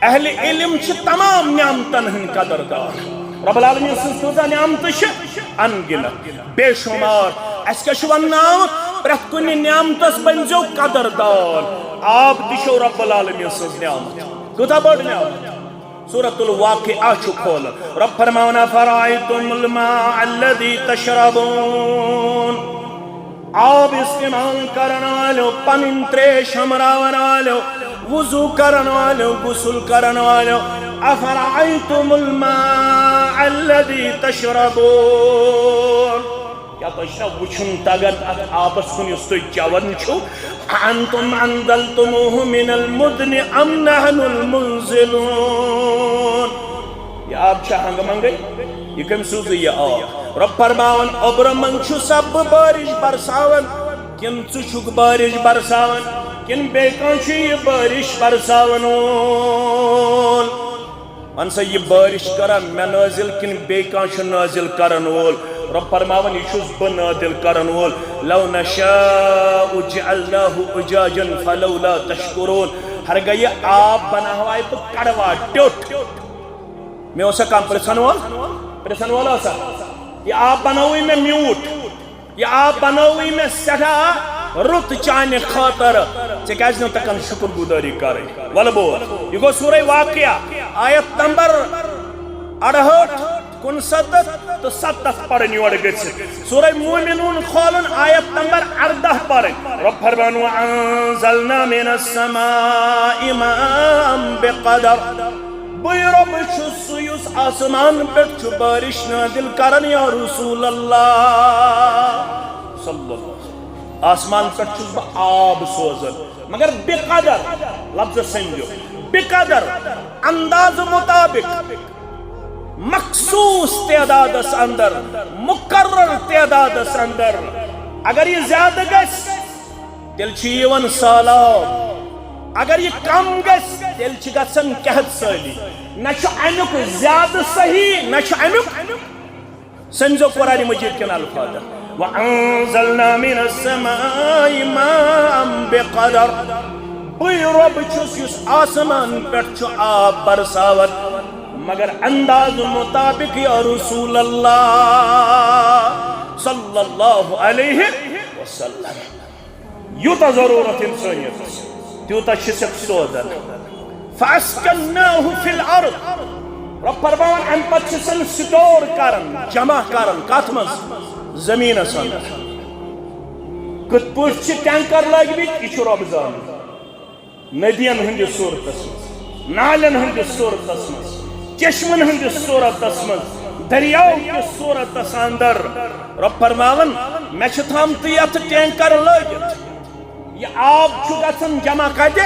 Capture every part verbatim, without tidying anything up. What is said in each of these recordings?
اہل علم چھِ تمام نعمتن ہٕنٛدۍ قدردان۔ رب العالمین سٕنٛز کۭژاہ نعمتہٕ چھِ؟ ان گنت، بے شمار۔ اسہِ کیٛاہ چھُ وننہٕ آمُت؟ پرٛٮ۪تھ کُنہِ نعمتس بٔنۍزیو قدردان۔ آب تہِ چھو رب العالمین سٕنٛز نعمت۔ کۭژاہ بٔڑ نعمت؟ سورۃ الواقعہ چھُ کھولان۔ رب فرماوان، "افرأیتم الماء الذی تشربون۔" آب استعمال کرن والو، پنٕنۍ تریش ہمراون والو، وضو کرن والو، غسل کرن والو، "افرأیتم الماء الذی تشربون۔" کیا تۄہہِ چھا وٕچھُن تگان اتھ آبس کُن یُس تُہۍ چٮ۪وان چھِو؟ "اانتم انزلتموہ من المزن ام نحن المنزلون؟" یہِ آب چھا ہنگہٕ منگے؟ یہِ کٔمۍ سوٗزٕے یہِ آب؟ رب فرماوان، اوٚبرٕ منٛز چھُ سا بہٕ بارش برساوان، کِنہٕ ژٕ چھُکھ بارش برساوان، کِنہٕ بیٚیہِ کانٛہہ چھُ یہِ بارش برساوان وول؟ وَن سا، یہِ بارش کرا مےٚ نٲزِل کِنہٕ بیٚیہِ کانٛہہ چھُ نٲزِل کرن وول؟ رب فرماوان، یہِ چھُس بہٕ نٲزِل کرن وول۔ "لو نشاء جعلناہ اجاجا فلولا تشکرون۔" ہرگاہ یہِ آب بناوہاے بہٕ کڑوا ٹیوٚٹھ۔ مےٚ اوسا کانٛہہ پرژھن وول؟ پرژھن وول اوسا؟ یہِ آب بناوٕے مےٚ میوٗٹھ۔ یہِ آب بنووٕے مےٚ سٮ۪ٹھاہ رُت چانہِ خٲطرٕ، ژےٚ کیٛازِ نہٕ تَگان شُکُر گُزٲری کَرٕنۍ؟ وَلہٕ بوز، یہِ گوٚو سورہ واقعہ، آیت نمبر اَڑہٲٹھ، کُنسَتَتھ تہٕ سَتَتھ پَرٕنۍ یورٕ گٔژھِتھ۔ سورہ مومنون کھولُن، آیت نمبر اَردَہ پَرٕنۍ۔ رب فرمان، "وَأَنزَلْنَا مِنَ السَّمَاءِ مَاءً بِقَدَرٍ۔" بٕے رۄب چھُس سُہ یُس آسمان پٮ۪ٹھ چھُ بارش نازل کران، یا رسول اللہ صلی اللہ علیہ وسلم۔ آسمان پٮ۪ٹھ چھُس بہٕ آب سوزان، مگر بقدر، لفظ سمجھو، بقدر، انداز مطابق، مخصوص تعدادس اندر، مقرر تعدادس اندر۔ اگر یہِ زیادٕ گژھِ، تیٚلہِ چھُ یِوان سہلاب۔ اگر یہِ کم گژھِ، تیٚلہِ چھِ گژھان قحط سٲلی۔ نہ چھُ امیُک زیادٕ صحیح، نہ چھُ امیُک، سمجھو قرآن مجید کٮ۪ن الفاظن۔ "وَأَنزَلْنَا مِنَ السَّمَاءِ مَاءً بِقَدَرٍ۔" بٕے رۄب چھُس یُس آسمان پٮ۪ٹھ چھُ آب برساوان، مگر انداز مطابق یا رسول اللہ صلی اللہ علیہ وسلم۔ یوٗتاہ ضروٗرت اِنسٲنیتس، تیوٗتاہ چھِ سٮ۪کھ سوزان۔ فَأَسْكَنَّاهُ فِي الْأَرْضِ۔ رۄب فرماوان، اَمہِ پتہٕ چھِ سن سٹور کران، جمع کران۔ کتھ منٛز؟ زٔمیٖنس اندر۔ کِتھ پٲٹھۍ چھِ ٹینکر لٲگمٕتۍ، یہِ چھُ رۄب زانان۔ ندین ہٕنٛدِس صوٗرتس منٛز، نالٮ۪ن ہٕنٛدِس صوٗرتس منٛز، چشمن ہٕنٛدِس صوٗرتس منٛز، دٔریاو کِس صوٗرتس اندر۔ رۄب فرماوان، مےٚ چھِ تھٲمتٕے یتھ ٹینکر لٲگِتھ۔ یہِ آب چھُ گژھان جمع کتہِ؟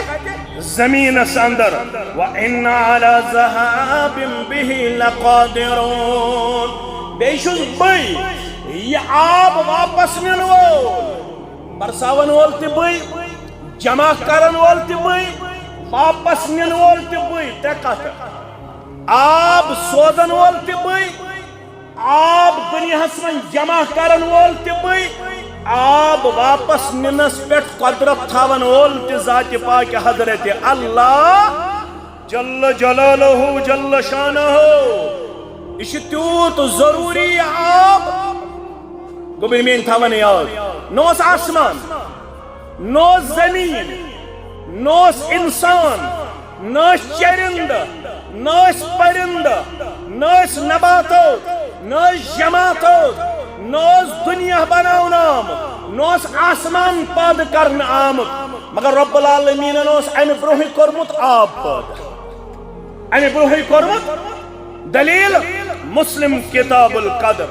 زٔمیٖنس اندر۔ وَإِنَّا عَلَىٰ ذَهَابٍ بِهِ لَقَادِرُونَ۔ بیٚیہِ چھُس بٕے یہِ آب واپس نِنہٕ وول، برساون وول تہِ بٕے، جمع کرن وول تہِ بٕے، واپس نِنہٕ وول تہِ بٕے۔ ترٛےٚ کتھٕ۔ آب سوزن وول تہِ بٕے، آب دُنیاہس منٛز جمع کرن وول تہِ بٕے، آب واپس نِنس پٮ۪ٹھ قۄدرت تھاون وول تہِ ذاتِ پاکہِ حضرت اللہ جل جلالہ جل شانہ۔ یہِ چھُ تیوٗت ضروٗری یہِ آب۔ گوٚبرۍ میٲنۍ تھاوان یاد، نہ اوس آسمان، نہ اوس زٔمیٖن، نہ اوس اِنسان، نہ ٲسۍ چرندٕ، نہ ٲسۍ پرندٕ، نہ ٲسۍ نباتات، نہ ٲسۍ جماتات، نہ اوس دُنیا بناونہٕ آمُت، نہ اوس آسمان پٲدٕ کرنہٕ آمُت، مگر رب العالمینن اوس امہِ برونٛہٕے کوٚرمُت آب پٲدٕ۔ امہِ برونٛہٕے کوٚرمُت۔ دلیل، مسلم کتاب القدر،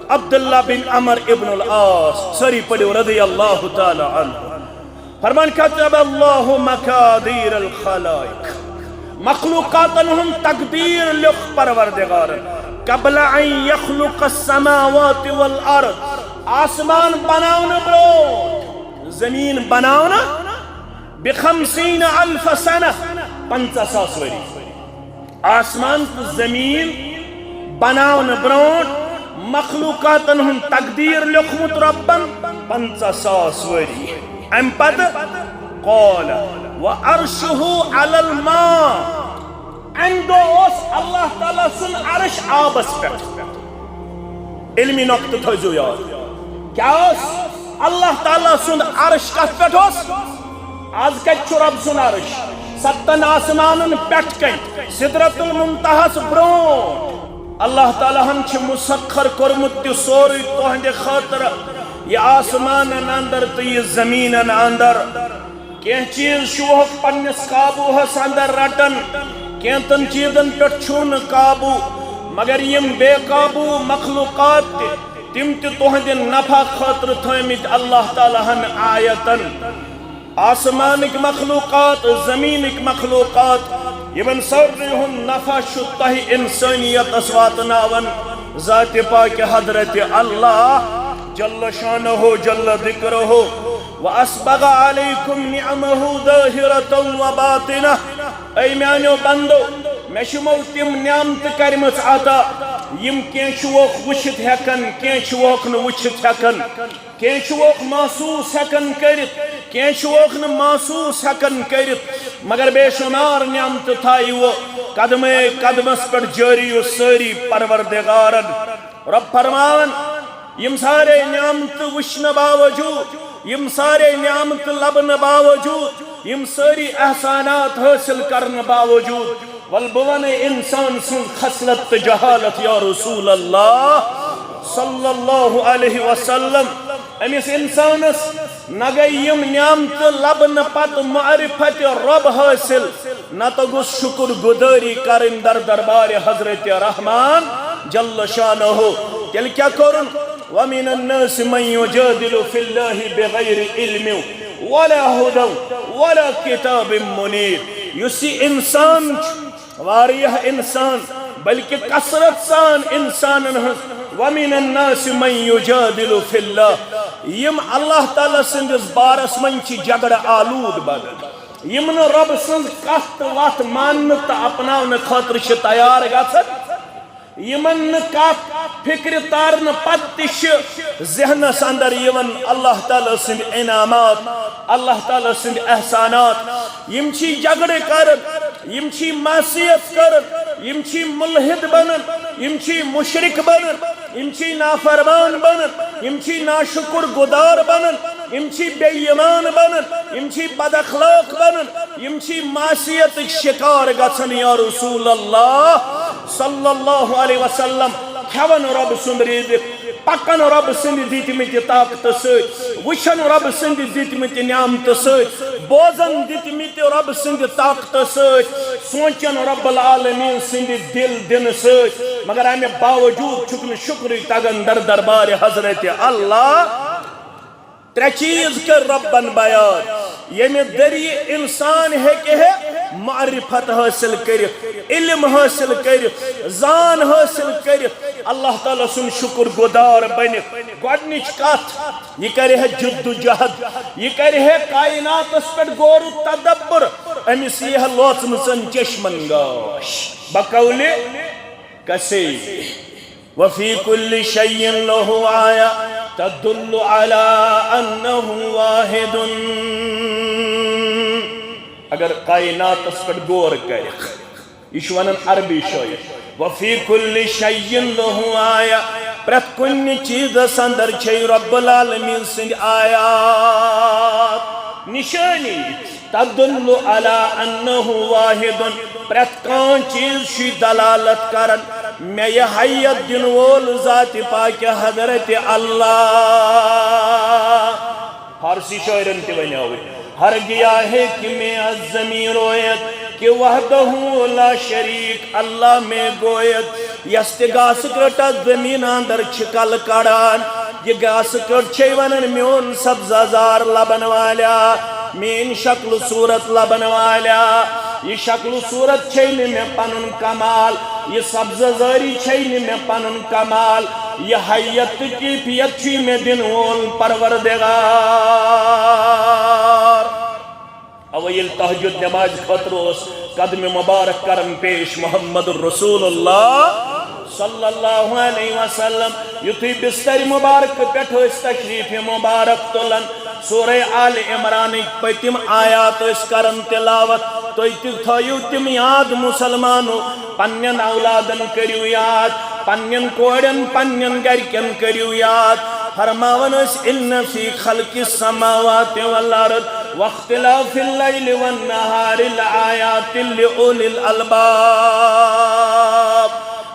عبداللہ بن عمر ابن العاص، سٲری پٔرِو رضی اللہ تعالی عنہ۔ فرمان، "كتب الله مقادير الخلائق۔" مخلوقاتن ہُنٛد تقدیر لیوٚکھ پروردگارن۔ "قبل أن يخلق السماوات والأرض۔" آسمان بناونہٕ برونٛٹھ، زمین بناونہٕ، "بخمسين ألف سنة۔" پنٛژاہ ساس ؤری۔ آسمان تہٕ زمین بناونہٕ برونٛٹھ مخلوقاتن ہُنٛد تقدیر لیوٚکھمُت رۄبن پنٛژاہ ساس ؤری۔ امہِ پتہٕ قال وعرشه على الماء۔ آبس پٮ۪ٹھ۔ علمی نۄقطہٕ تھٲوزیو یاد۔ کیٛاہ اوس؟ اللہ تعالیٰ سُنٛد عرش کتھ پٮ۪ٹھ اوس؟ از کتہِ چھُ رب سُنٛد عرش؟ ستن آسمانن پٮ۪ٹھ کنہِ، سدرت المنتہاہس برونٛٹھ۔ اللہ تعالیٰ ہن چھُ مسخر کوٚرمُت تہِ سورُے تُہنٛدِ خٲطرٕ، یہِ آسمانن اندر تہٕ یہِ زمینن اندر۔ کینٛہہ چیز چھُوہوکھ پننِس قابوہس اندر رٹان، کینٛژن چیزن پٮ۪ٹھ چھُو نہٕ قابو، مگر یِم بے قابو مخلوقات تہِ، تِم تہِ تُہنٛدِ نفع خٲطرٕ تھٲومٕتۍ اللہ تعالیٰ ہن آیتن۔ آسمانٕکۍ مخلوقات، زمینٕکۍ مخلوقات، یِمن سارنٕے ہُنٛد نفع چھُ تۄہہِ انسٲنیتس واتناوان ذاتِ پاکہِ حضرت اللہ جل شانہ جل ذکرہ۔ وَأَسْبَغَ عَلَيْكُمْ نِعَمَهُ ظَاهِرَةً وَبَاطِنَةً۔ اے میانیو بندو، مےٚ چھِ یِمو تِم نعمتہٕ کرِمَژٕ عطا، یِم کینٛہہ چھُوکھ وٕچھِتھ ہٮ۪کان، کینٛہہ چھُوکھ نہٕ وٕچھِتھ ہٮ۪کان، کینٛہہ چھُوکھ محسوٗس ہٮ۪کان کٔرِتھ، کینٛہہ چھُوکھ نہٕ محسوٗس ہٮ۪کان کٔرِتھ، مگر بے شمار نعمتہٕ تھایہِ وۄنۍ قدمے قدمس پٮ۪ٹھ جٲری یُس سٲری پروردگارن۔ رب فرماوان، یِم سارے نعمتہٕ وٕچھنہٕ باوجوٗد، یِم سارے نعمتہٕ لبنہٕ باوجوٗد، یِم سٲری احسانات حٲصِل کرنہٕ باوجوٗد، ول بہٕ وَنَے اِنسان سٕنٛز خصلت تہٕ جہالت یا رسول اللہ صلی اللہ علیہ وسلم۔ أمِس اِنسانَس نہ گٔے یِم نعمتہٕ لبنہٕ پتہٕ معرفت رب حٲصِل، نہ تہٕ گوٚژھ شُکر گُزٲری کرٕنۍ در دربارِ حضرت رحمان جل شانہ۔ تیٚلہِ کیٛاہ کوٚرُن؟ وَمِنَ النَّاسِ مَن يُجَادِلُ فِي اللَّهِ بِغَيْرِ عِلْمٍ وَلَا هُدًى وَلَا كِتَابٍ مُنِيرٍ۔ یُس یہِ اِنسان چھُ، واریاہ اِنسان، بلکہِ کثرت سان اِنسانَن ہٕنٛز، وَمِنَ النَّاسِ مَن يُجَادِلُ فِي اللَّهِ، یِم اللہ تعالیٰ سٕنٛدِس بارس منٛز چھِ جھگڑٕ آلوٗد بنان، یِم نہٕ رۄب سٕنٛز کتھ تہٕ وتھ ماننہٕ تہٕ اپناونہٕ خٲطرٕ چھِ تیار گژھان، یِمن نہٕ کتھ فکرِ تارنہٕ پتہٕ تہِ چھِ ذہنس اندر یِوان اللہ تعالیٰ سٕنٛدۍ انعامات، اللہ تعالیٰ سٕنٛدۍ احسانات۔ یِم چھی جھگڑٕ کران، یِم چھی معصیت کران، یِم چھی ملحد بنان، یِم چھی مشرک بنان، یِم چھی نافرمان بنان، یِم چھی ناشکر گدار بنان، یِم چھی بے ایمان بنان، یِم چھی بد اخلاق بنان، یِم چھی معصیتٕکۍ شکار گژھان۔ یا رسول اللہ صلی اللہ علیہ وسلم، کھٮ۪وان رۄب سُنٛد رزق، پکان رۄب سٕنٛدِ دِتمٕتہِ طاقتہٕ سۭتۍ، وٕچھان رۄب سٕنٛدِ دِتمٕتہِ نعمتہٕ سۭتۍ، بوزان دِتمٕتہِ رۄب سٕنٛدِ طاقتہٕ سۭتۍ، سونٛچان رب العالمین سٕنٛدِ دِل دِنہٕ سۭتۍ، مگر امہِ باوجوٗد چھُکھ نہٕ شُکرٕے تگان در دربارِ حضرت اللہ۔ ترٛےٚ چیٖز کٔرۍ رۄبن بیان، ییٚمہِ ذٔریعہٕ اِنسان ہیٚکہِ ہے معرفت حٲصِل کٔرِتھ، علم حٲصِل کٔرِتھ، زان حٲصِل کٔرِتھ، اللہ تعالیٰ سُنٛد شُکر گُزار بٔنِتھ۔ گۄڈٕنِچ کتھ، یہِ کرِ ہے جدوجہد، یہِ کرِ ہے کائناتس پٮ۪ٹھ غور و تدبر، أمِس یی ہے لوژمٕژن چشمن گاش۔ بقولِ کثیر۔ وفی کل شیء لہ آیہ تدل علی انہ واحد۔ اگر کائناتس پٮ۪ٹھ غور کرِ، یہِ چھُ ونان عربی شٲعر، وفی کل شیء لہ آیہ، پرٛٮ۪تھ کُنہِ چیٖزس اندر چھے رب العالمین سٕنٛدۍ آیات، نشٲنی۔ تدل علی انہ واحد، پرٛٮ۪تھ کانٛہہ چیٖز چھُے دلالت کران مےٚ یہِ حیت دِنہٕ وول ذاتِ پاکہِ حضرت اللہ۔ فارسی شٲعرن تہِ ونیاوٕے، ہر گیا ہے کہ میں از زمین رویت، کہ وحدہ لا شریک اللہ میں گویت۔ یس تہِ گاسہٕ کرٛٹس زمیٖن اندر چھِ کلہٕ کڑان، یہِ گاسہٕ کرٛٹ چھے ونان میون سبزہ زار لبن والیا، میٲنۍ شکل صورت لبن والیا۔ یہِ شکل صورت چھے نہٕ مےٚ پنُن کمال، یہِ سبزہ زٲری چھے نہٕ مےٚ پنُن کمال، یہِ حیت تہٕ کیفیت چھُے مےٚ دِنہٕ وول پروردگار۔ اوے ییٚلہِ تہجد نمازِ خٲطرٕ اوس قدمِ مبارک کران پیش محمد رسول اللہ صلی اللہ علیہ وسلم، یُتھُے بسترِ مبارک پٮ۪ٹھ ٲسۍ تشریفِ مبارک تُلان، سورہ آل عمرانٕکۍ پٔتِم آیات ٲسۍ کران تلاوت۔ تُہۍ تہِ تھٲیِو تِم یاد، مسلمانو۔ پننٮ۪ن اولادن کٔرِو یاد، پننٮ۪ن کورٮ۪ن، پننٮ۪ن گرِکٮ۪ن کٔرِو یاد۔ فرماوان ٲسۍ، "ان فی خلق السماوات والارض واختلاف اللیل والنہار لآیات لأولی الالباب۔"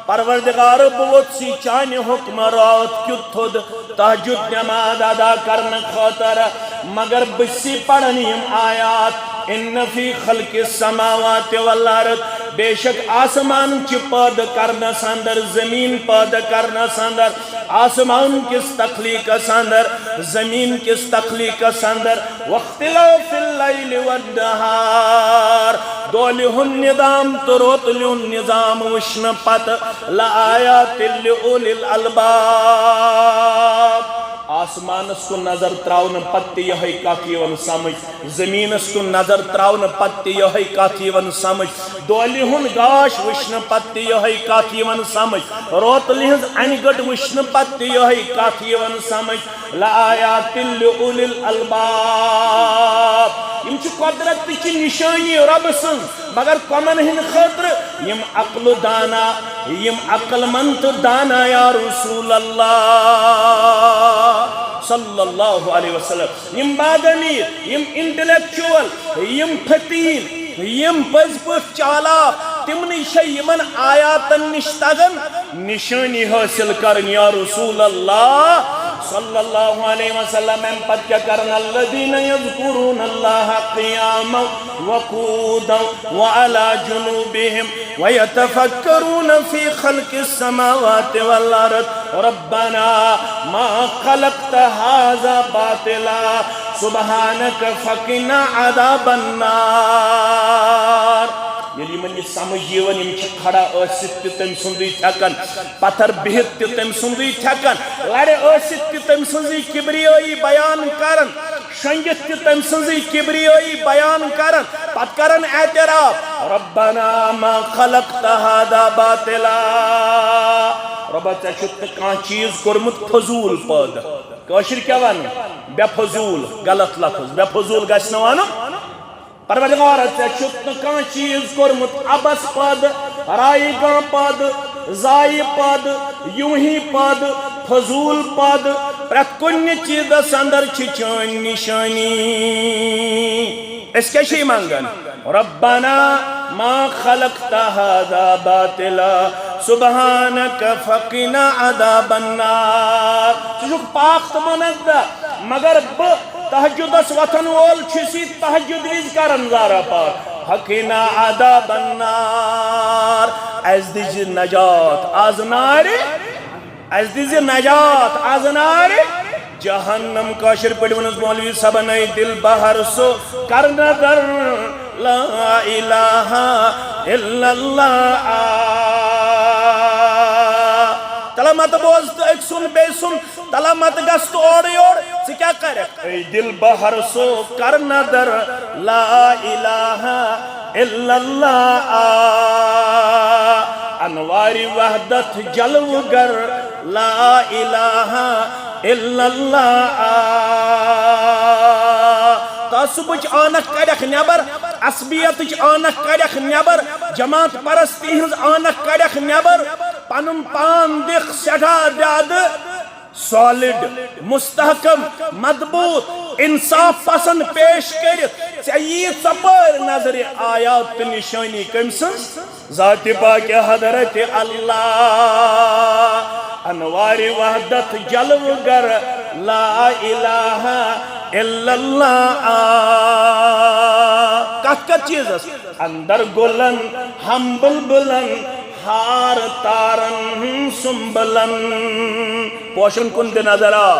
پروردگار، بہٕ ووٚتھسٕے چانہِ حکمہٕ راتھ کیُتھ تھوٚد تہجد نماز ادا کرنہٕ خٲطرٕ، مگر بہٕ چھُسٕے پران یِم آیات، "ان فی خلق السماوات والارض"، بے شک آسمان چہِ پٲدٕ کرنس اندر، زمین پٲدٕ کرنس اندر، آسمان کِس تخلیقس اندر، زمین کِس تخلیقس اندر، واختلاف اللیل والنہار، دۄہلہِ ہُنٛد نظام تہٕ روتلہِ ہُنٛد نظام وٕچھنہٕ پتہٕ، لآیات لأولی الالباب، آسمانس کُن نظر تراونہٕ پتہٕ تہِ یِہے کتھ یِوان سمجھ، زمینس کُن نظر تراونہٕ پتہٕ تہِ یِہے کتھ یِوان سمجھ، دۄہلہِ ہُنٛد گاش وٕچھنہٕ پتہٕ تہِ یِہے کتھ یِوان سمجھ، روتلہِ ہٕنٛز انہِ گٔٹ وٕچھنہٕ پتہٕ تہِ یِہے کتھ یِوان سمجھ، لآیات لأولی الالباب۔ یِم چھِ قۄدرت تہِ چھِ نِشٲنی رۄبہٕ سٕنٛز، مگر کۄمن ہٕنٛدِ خٲطرٕ؟ یِم عقل و دانا، یِم عقل مند تہٕ دانا یا رسول اللہ صلی اللہ علیہ وسلم، یِم باضمیر، یِم انٹلیکچوئل، یِم فتین، یِم پٔزۍ پٲٹھۍ چالاک، تِمنٕے چھےٚ یِمن آیاتن نِش تگان نشٲنی حٲصِل کرٕنۍ یا رسول اللہ صلی اللہ علیہ وسلم۔ اَمہِ پتہٕ کیٛاہ کرن؟ الذین یذکرون اللہ قیاما وقعودا وعلی جنوبہم ویتفکرون فی خلق السماوات والارض ربنا ما خلقت هذا باطلا سبحانک فقنا عذاب النار۔ ییٚلہِ یِمن یہِ سمجھ یِوان، یِم چھِ کھڑا ٲسِتھ تہِ تٔمۍ سُنٛدٕے تھٮ۪کان، پتھر بِہِتھ تہِ تٔمۍ سُنٛدٕے تھٮ۪کان، لرِ ٲسِتھ تہِ تٔمۍ سٕنٛزٕے کبریٲیی بیان کران، شۄنٛگِتھ تہِ تٔمۍ سٕنٛزٕے کبریٲیی بیان کران، پتہٕ کران اعتراف، ربنا ما خلقت هذا باطلا۔ رۄبا، ژےٚ چھُتھ نہٕ کانٛہہ چیٖز کوٚرمُت فضوٗل پٲدٕ۔ کٲشِرۍ کیٛاہ وَنان؟ بے فضوٗل، غلط لفظ، بے فضوٗل گژھِ نہٕ وَنُن۔ پروردگارا، ژےٚ چھُتھ نہٕ کانٛہہ چیٖز کوٚرمُت عبث پٲدٕ، رایگاں پٲدٕ، ضایع پٲدٕ، یوٗہی پٲدٕ، فضوٗل پٲدٕ۔ پرٛٮ۪تھ کُنہِ چیٖزس اندر چھِ چٲنۍ نِشٲنی۔ أسۍ کیٛاہ چھِ منٛگان؟ ربنا ما خلقت هذا باطلا سبحانک فقنا عذاب النار۔ ژٕ چھُکھ پاک تہٕ منزہ، مگر بہٕ تہجدس وۄتھن وول چھُس یہِ تہجد وِزِ کران زارا پار۔ فقنا عذاب النار، اَسہِ دِژ نجات از نارِ، اَسہِ دِژ نجات از نارِ جہنم۔ کٲشِر پٲٹھۍ ووٚنُس مولوی صٲبن، اے دل بہر سُہ کر نظر، لا الہ الا اللہ۔ آ، تلہ مت بوز تہٕ أکۍ سُنٛد بیٚیہِ سُنٛد، تلہ مت گژھ تہٕ اورٕ یورٕ، ژٕ کیٛاہ کرکھ؟ اے دل بہر سُہ کر نظر، لا الہ الا اللہ۔ آ، انوارِ وحدت جلوہ گر، لا الہ الا اللہ۔ آ، تعصبٕچ عٲنکھ کڑکھ نٮ۪بر، عصبیتٕچ عٲنکھ کڑکھ نٮ۪بر، جماعت پرستی ہٕنٛز عٲنکھ کڑکھ نٮ۪بر، پنُن پان دِکھ سٮ۪ٹھاہ زیادٕ سالڈ، مستحکم، مضبوط، انصاف پسند پیش کٔرِتھ۔ ژےٚ یی ژۄپٲرۍ نظرِ آیات تہٕ نشٲنی کٔمۍ سٕنٛز؟ ذاتِ پاکِ حضرت اللہ۔ انوارِ وحدت جلوہ گر، لا الہ الا اللہ۔ آ، کتھ کتھ چیزس؟ اندر گلن، ہم بلبلن، ہار تارن سنبلن۔ پوشن کن تہِ نظر آ،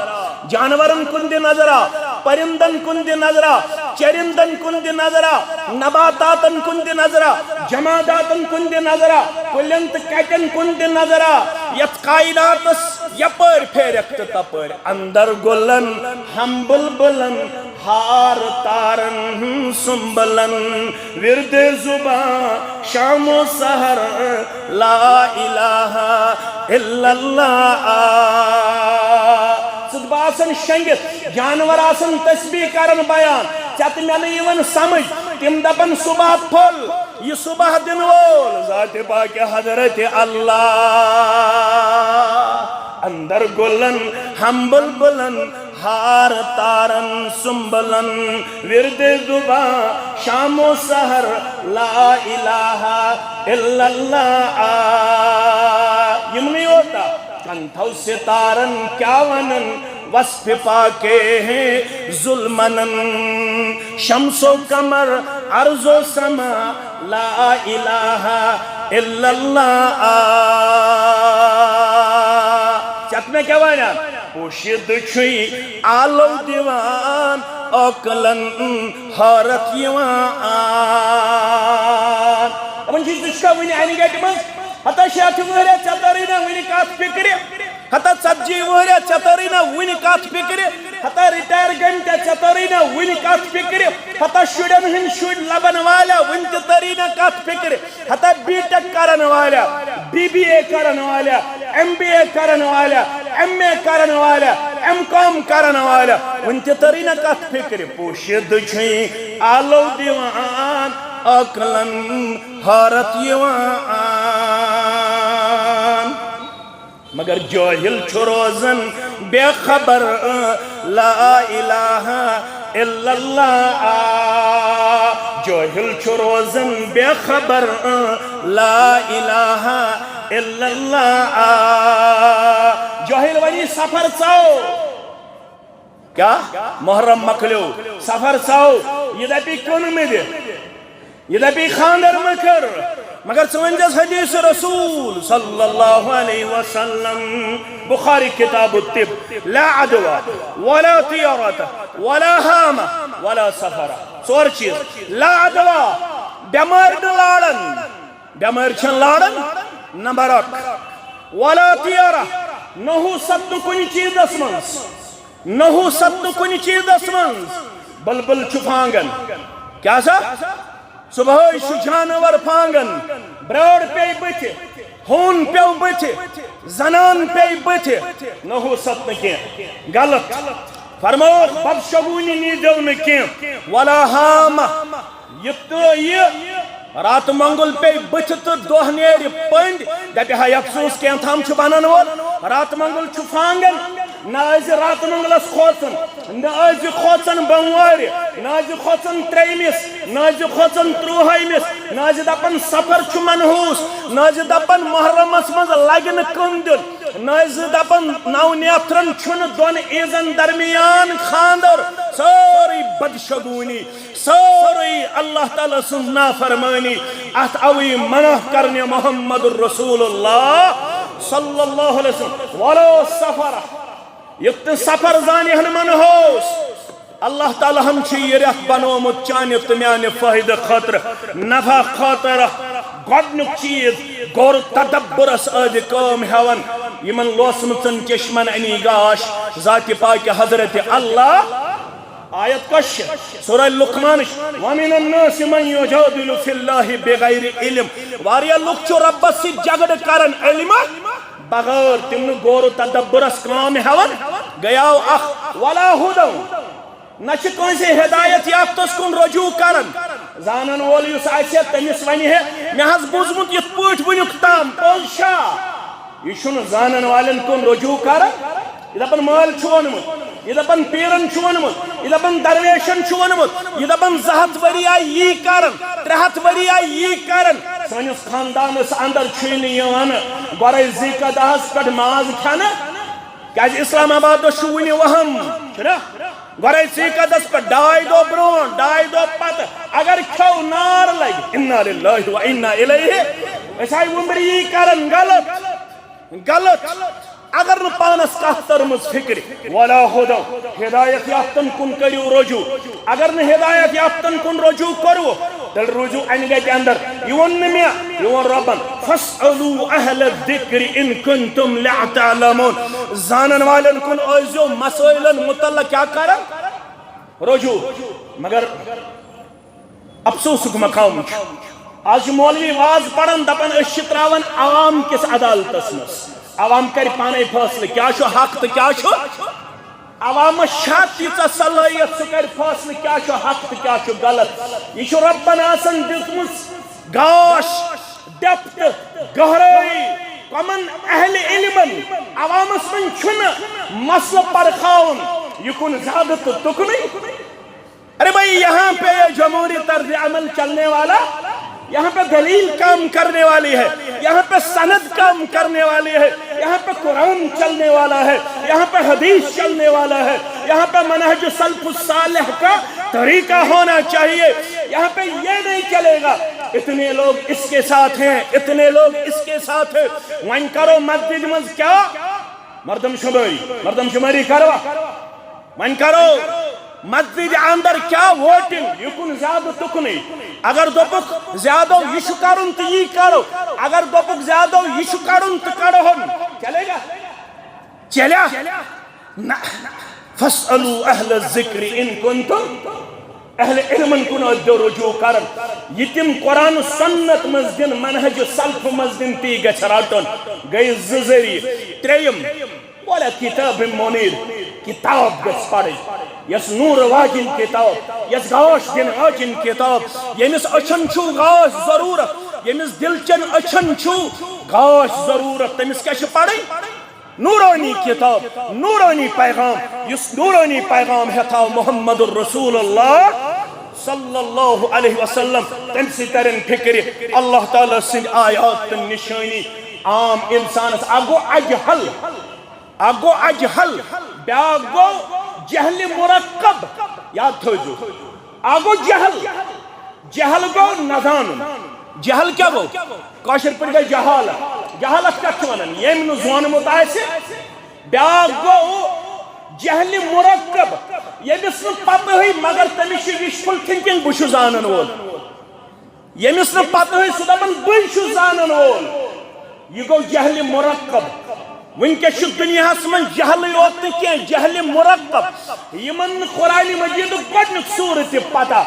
جانورن کن تہِ نظر آ، پرندن کن تہِ نظر آ، چرندن کن تہِ نظر آ، نباتاتن کن تہِ نظر آ، جماداتن کن تہِ نظر آ، کُلٮ۪ن تہٕ کٹٮ۪ن کن تہِ نظر آ۔ یتھ کائناتس یپٲرۍ پھیرکھ تہٕ تپٲرۍ، اندر گلن، ہم بلبلن، ہار تارن سنبلن، ورد زبان شام و سحر، لا الہ الا اللہ۔ آ، ژٕ آسان شنگِتھ، جانور آسان تسبیح کران بیان، ژےٚ تہٕ مےٚ نہٕ یِوان سمجھ۔ تِم دپان صبح پھوٚل، یہِ صبح دِنہٕ وول ذاتِ پاکہِ حضرت اللہ۔ اندر گُلن ہم بلبلن، ہار تارن سنبلن، ورد زباں شام و سحر لا الہ الا اللہ۔ یِمنٕے یوت، کنتھو ستارن کیا ونن، وصف پاکے ہیں ظلمنن۔ شمس و قمر، ارض و سما، لا الہ الا اللہ۔ ژےٚ تہٕ مےٚ کیٛاہ وَنان؟ پوشیدٕ چھُے آلو دِوان، عقلن حٲرت یِوان۔ دَپان چھُے، ژٕ چھُکھا وُنہِ اَنہِ گَٹہِ منٛز؟ ہتا شیٹھِ وُہریا ژےٚ تٔرٕے نہ وُنہِ کَتھ فِکرِ؟ ہتا ژتجی وُہریا ژےٚ تٔرٕے نہ وُنہِ کَتھ فِکرِ؟ ہتا رِٹایَر گٔمتیا ژےٚ تٔرٕے نہ وُنہِ کَتھ فِکرِ؟ ہتا شُرٮ۪ن ہٕنٛدۍ شُرۍ لَبَن والیا وُنہِ تہِ تٔرٕے نہ کَتھ فِکرِ؟ ہتا بی ٹیک کرن والیا، بی بی اے کرن والیا، ایم بی اے کرن والیا، ایم اے کرن والیا، ایم کام کرن والیا، وُنہِ تہِ تٔرٕے نہ کَتھ فِکرِ؟ پوشیدٕ چھُے آلو دِوان، عقلن حٲرت یِوان۔ مگر جٲہِل چھُ روزان بے خبر، لا الہ الا اللہ۔ جٲہِل چھُ روزان بے خبر، لا الہ الا اللہ۔ جٲہِل ونی سفر ژاو۔ کیا؟ محرم مۄکلیو، سفر ژاو، یہِ دپی کٕنہٕ مےٚ دِ، یہِ دپی خانٛدر مہ کر۔ مگر ژٕ ؤنۍ زٮ۪س حدیث رسول صلی اللہ علیہ وسلم، بخاری کتاب الطب، لا عدوى ولا طيرة ولا هامة ولا سفر۔ ژور چیز، لا عدوى، بٮ۪مٲرۍ نہٕ لاران، بٮ۪مٲرۍ چھَنہٕ لاران، نمبر اکھ، ولا طيرة، نحوست نہٕ کُنہِ چیزس منٛز۔ نحوست نہٕ کُنہِ چیزس منٛز۔ بلبل چھُ فانگن۔ کیٛاہ سا؟ صبحٲے چھُ جانور فانگن۔ برٲر پیٚیہِ بٕتھِ، ہوٗن پیوٚو بٕتھِ، زنان پیٚیہِ بٕتھِ۔ نحوست نہٕ کینٛہہ۔ غلط۔ فرمووُکھ، بدشگونی نیٖزیو نہٕ کینٛہہ۔ ولا ہامہ۔ یہِ تہٕ یہِ راتہٕ مۄنگُل پیٚیہِ بٕتھِ تہٕ دۄہ نیرِ پٔنٛدۍ، دَپہِ ہاے افسوس کینٛہہ تام چھُ بَنَن وول۔ راتہٕ مۄنگُل چھُ فانٛگَن، نہ ٲسۍ زِ راتہٕ مۄنگلَس کھوژُن، نہ ٲسۍ زِ کھوژُن بۄموارِ، نہ ٲسۍ زِ کھوژُن ترٛیٚیِمِس، نہ ٲسۍ زِ کھوژُن تُرٛوہٲیمِس، نہ ٲسۍ زِ دَپان سفر چھُ منحوس، نہ ٲسۍ زِ دَپان محرمَس منٛز لَگہِ نہٕ کٕم دیُن، نہ ٲسۍ زِ دَپان نَو نیترَن چھُنہٕ دۄن عیٖزَن درمیان خانٛدر۔ سٲرٕے بدشگوٗنی۔ سٲرٕے اللہ تعالیٰ سٕنٛز نافرمٲنی، اتھ آوٕے منع کرنہِ محمد رسول اللہ صلی اللہ علیہ وسلم۔ ولو سفر، یُتھ نہٕ سفر زانہِ ہن منحوس۔ اللہ تعالیٰ ہن چھُ یہِ رٮ۪تھ بنوومُت چانہِ تہٕ میانہِ فٲیدٕ خٲطرٕ، نفع خٲطرٕ۔ گۄڈنیُک چیز، غور تدبرس ٲدِ کٲم ہٮ۪وان، یِمن لوسمٕژن چشمن اَنی گاش، ذاتِ پاکہِ حضرت اللہ۔ آیت کۄس چھِ؟ سورہ لقمانٕچ، وَمِنَ النَّاسِ مَن يُجَادِلُ فِي اللَّهِ بِغَيْرِ عِلْمٍ۔ واریاہ لُکھ چھِ رۄبَس سۭتۍ جھگڑٕ کران علمہٕ بغٲر، تِم نہٕ غور و تدبرس کٲم ہٮ۪وان۔ گٔیاو اکھ، وَلَا هُدًى، نہ چھِ کٲنٛسہِ ہدایت یافتس کُن رجوع کران۔ زانن وول یُس آسہِ، تٔمِس وَنہِ ہے، مےٚ حظ بوٗزمُت یِتھ پٲٹھۍ، وٕنیُک تام پوٚز چھا؟ یہِ چھُنہٕ زانن والٮ۪ن کُن رجوع کران۔ یہِ دَپان مٲلۍ چھُ ووٚنمُت، یہِ دَپان پیٖرن چھُ ووٚنمُت، یہِ دَپان درویشن چھُ ووٚنمُت، یہِ دَپان زٕ ہَتھ ؤری آیہِ یی کران، ترٛےٚ ہَتھ ؤری آیہِ یی کران۔ سٲنِس خاندانس اندر چھُے نہٕ یِوان گۄڈے ذی قعدہس پٮ۪ٹھ ماز کھٮ۪نہٕ، کیازِ اسلام آبادس چھُ وُنہِ وہم، چھُنہ؟ گۄڈے ذی قعدس پٮ۪ٹھ ڈاے دۄہ برونٛٹھ، ڈاے دۄہ پتہٕ اگر کھیو نار لگہِ، انا للہ و انا الیہ، أسۍ آیہِ وُمبرِ یی کران، غلط۔ غلط۔ اگر نہٕ پانس کتھ تٔرمٕژ فکرِ، ولا ہدی، ہدایت یافتن کُن کٔرِو رجوع۔ اگر نہٕ ہدایت یافتن کُن رجوع کوٚروٕ، تیٚلہِ روٗزِو انہِ گٹہِ اندر۔ یہِ ووٚن نہٕ مےٚ، یہِ ووٚن رۄبن، فاسألوا اہل الذکر ان کنتم لا تعلمون۔ زانن والٮ۪ن کُن ٲسۍزیو مسٲیلن متعلق کیٛاہ کران؟ رجوع۔ مگر افسوسُک مقام چھُ، آز چھُ مولوی واز پران، دپان أسۍ چھِ تراوان عوام کِس عدالتس منٛز، عوام کرِ پانے فٲصلہٕ کیٛاہ چھُ حق تہٕ کیٛاہ چھُ۔ عوامس چھا تیٖژاہ صلٲحیت، سُہ کرِ فٲصلہٕ کیٛاہ چھُ حق تہٕ کیٛاہ چھُ غلط؟ یہِ چھُ رۄبن آسان دِژمٕژ گاش، ڈیپتھ، گہرٲیی۔ کمن اہل علمن؟ عوامس منٛز چھُنہٕ مسلہٕ پرکھاوُن، یہِ کُن زیادٕ تہٕ تُکنُے۔ ارے بھائی، یہاں پہ یہ جمہوری طرز عمل چلنے والا، یہاں پہ دلیل کام کرنے والی ہے، یہاں پہ سند کام کرنے والی ہے، یہاں پہ قرآن چلنے والا ہے، یہاں پہ حدیث چلنے والا ہے، یہاں پہ منہج سلف الصالح کا طریقہ ہونا چاہیے۔ یہاں پہ یہ نہیں چلے گا، اتنے لوگ اس کے ساتھ ہیں، اتنے لوگ اس کے ساتھ ہیں۔ وۄنۍ کرو مسجد منٛز کیا؟ مردم شماری، مردم شماری کروا؟ وۄنۍ کرو مسجد اندر کیا ووٹنگ، یہِ کُن زیادٕ تُکنُے۔ اگر دوٚپُکھ زیادو یہِ چھُ کرُن تہٕ یی کرو، اگر دوٚپُکھ زیادو یہِ چھُ کرُن تہٕ کرہون، چلے گا؟ چلیا؟ نہ۔ فاسألوا اہل الذکر ان کنتم، اہل علمن کُن ٲسۍزیو رجوع کران۔ یہِ تِم قرآن و سنت منٛز دِن، منہج سلف منٛز دِن، تی گژھِ رٹُن۔ گٔے زٕ ذٔریعہٕ۔ ترٛیٚیِم، ولا کتاب منیر، کتاب گژھِ پرٕنۍ، یۄس نور واجن کتاب، یۄس گاش دِنہٕ واجن کتاب، ییٚمِس أچھن چھُ گاش ضروٗرت، ییٚمِس دِلچن أچھن چھُ گاش ضروٗرت، تٔمِس کیٛاہ چھِ پرٕنۍ؟ نورانی کتاب، نورانی پیغام، یُس نورانی پیغام ہیتھاو محمد رسول اللہ صلی اللہ علیہ وسلم، تٔمۍ سۭتۍ ترن فکرِ اللہ تعالیٰ سٕنٛدۍ آیات تہٕ نشٲنی۔ عام انسانس اکھ گوٚو اجہل، اکھ گوٚو اجہل، بیاکھ گوٚو جہل مرکب۔ یاد تھٲوزیو، اکھ گوٚو جہل، جہل گوٚو نہ زانُن۔ جہل کیٛاہ گوٚو؟ کٲشِر پٲٹھۍ گٔے جہالت۔ جہالت کَتھ چھِ وَنان؟ ییٚمۍ نہٕ زونمُت آسہِ۔ بیٛاکھ گوٚو جہلِ مرکب، ییٚمِس نہٕ پَتہٕے، مگر تٔمِس چھِ wishful thinking، بہٕ چھُس زانَن وول۔ ییٚمِس نہٕ پَتہٕے، سُہ دَپان، بٕے چھُس زانَن وول۔ یہِ گوٚو جہلِ مرکب۔ وٕنکیٚس چھُ دُنیاہَس منٛز جہلٕے یوت نہٕ کینٛہہ، جہلِ مرکب۔ یِمن نہٕ قرآن مجیدُک گۄڈٕنیُک سورٕ تہِ پتہ،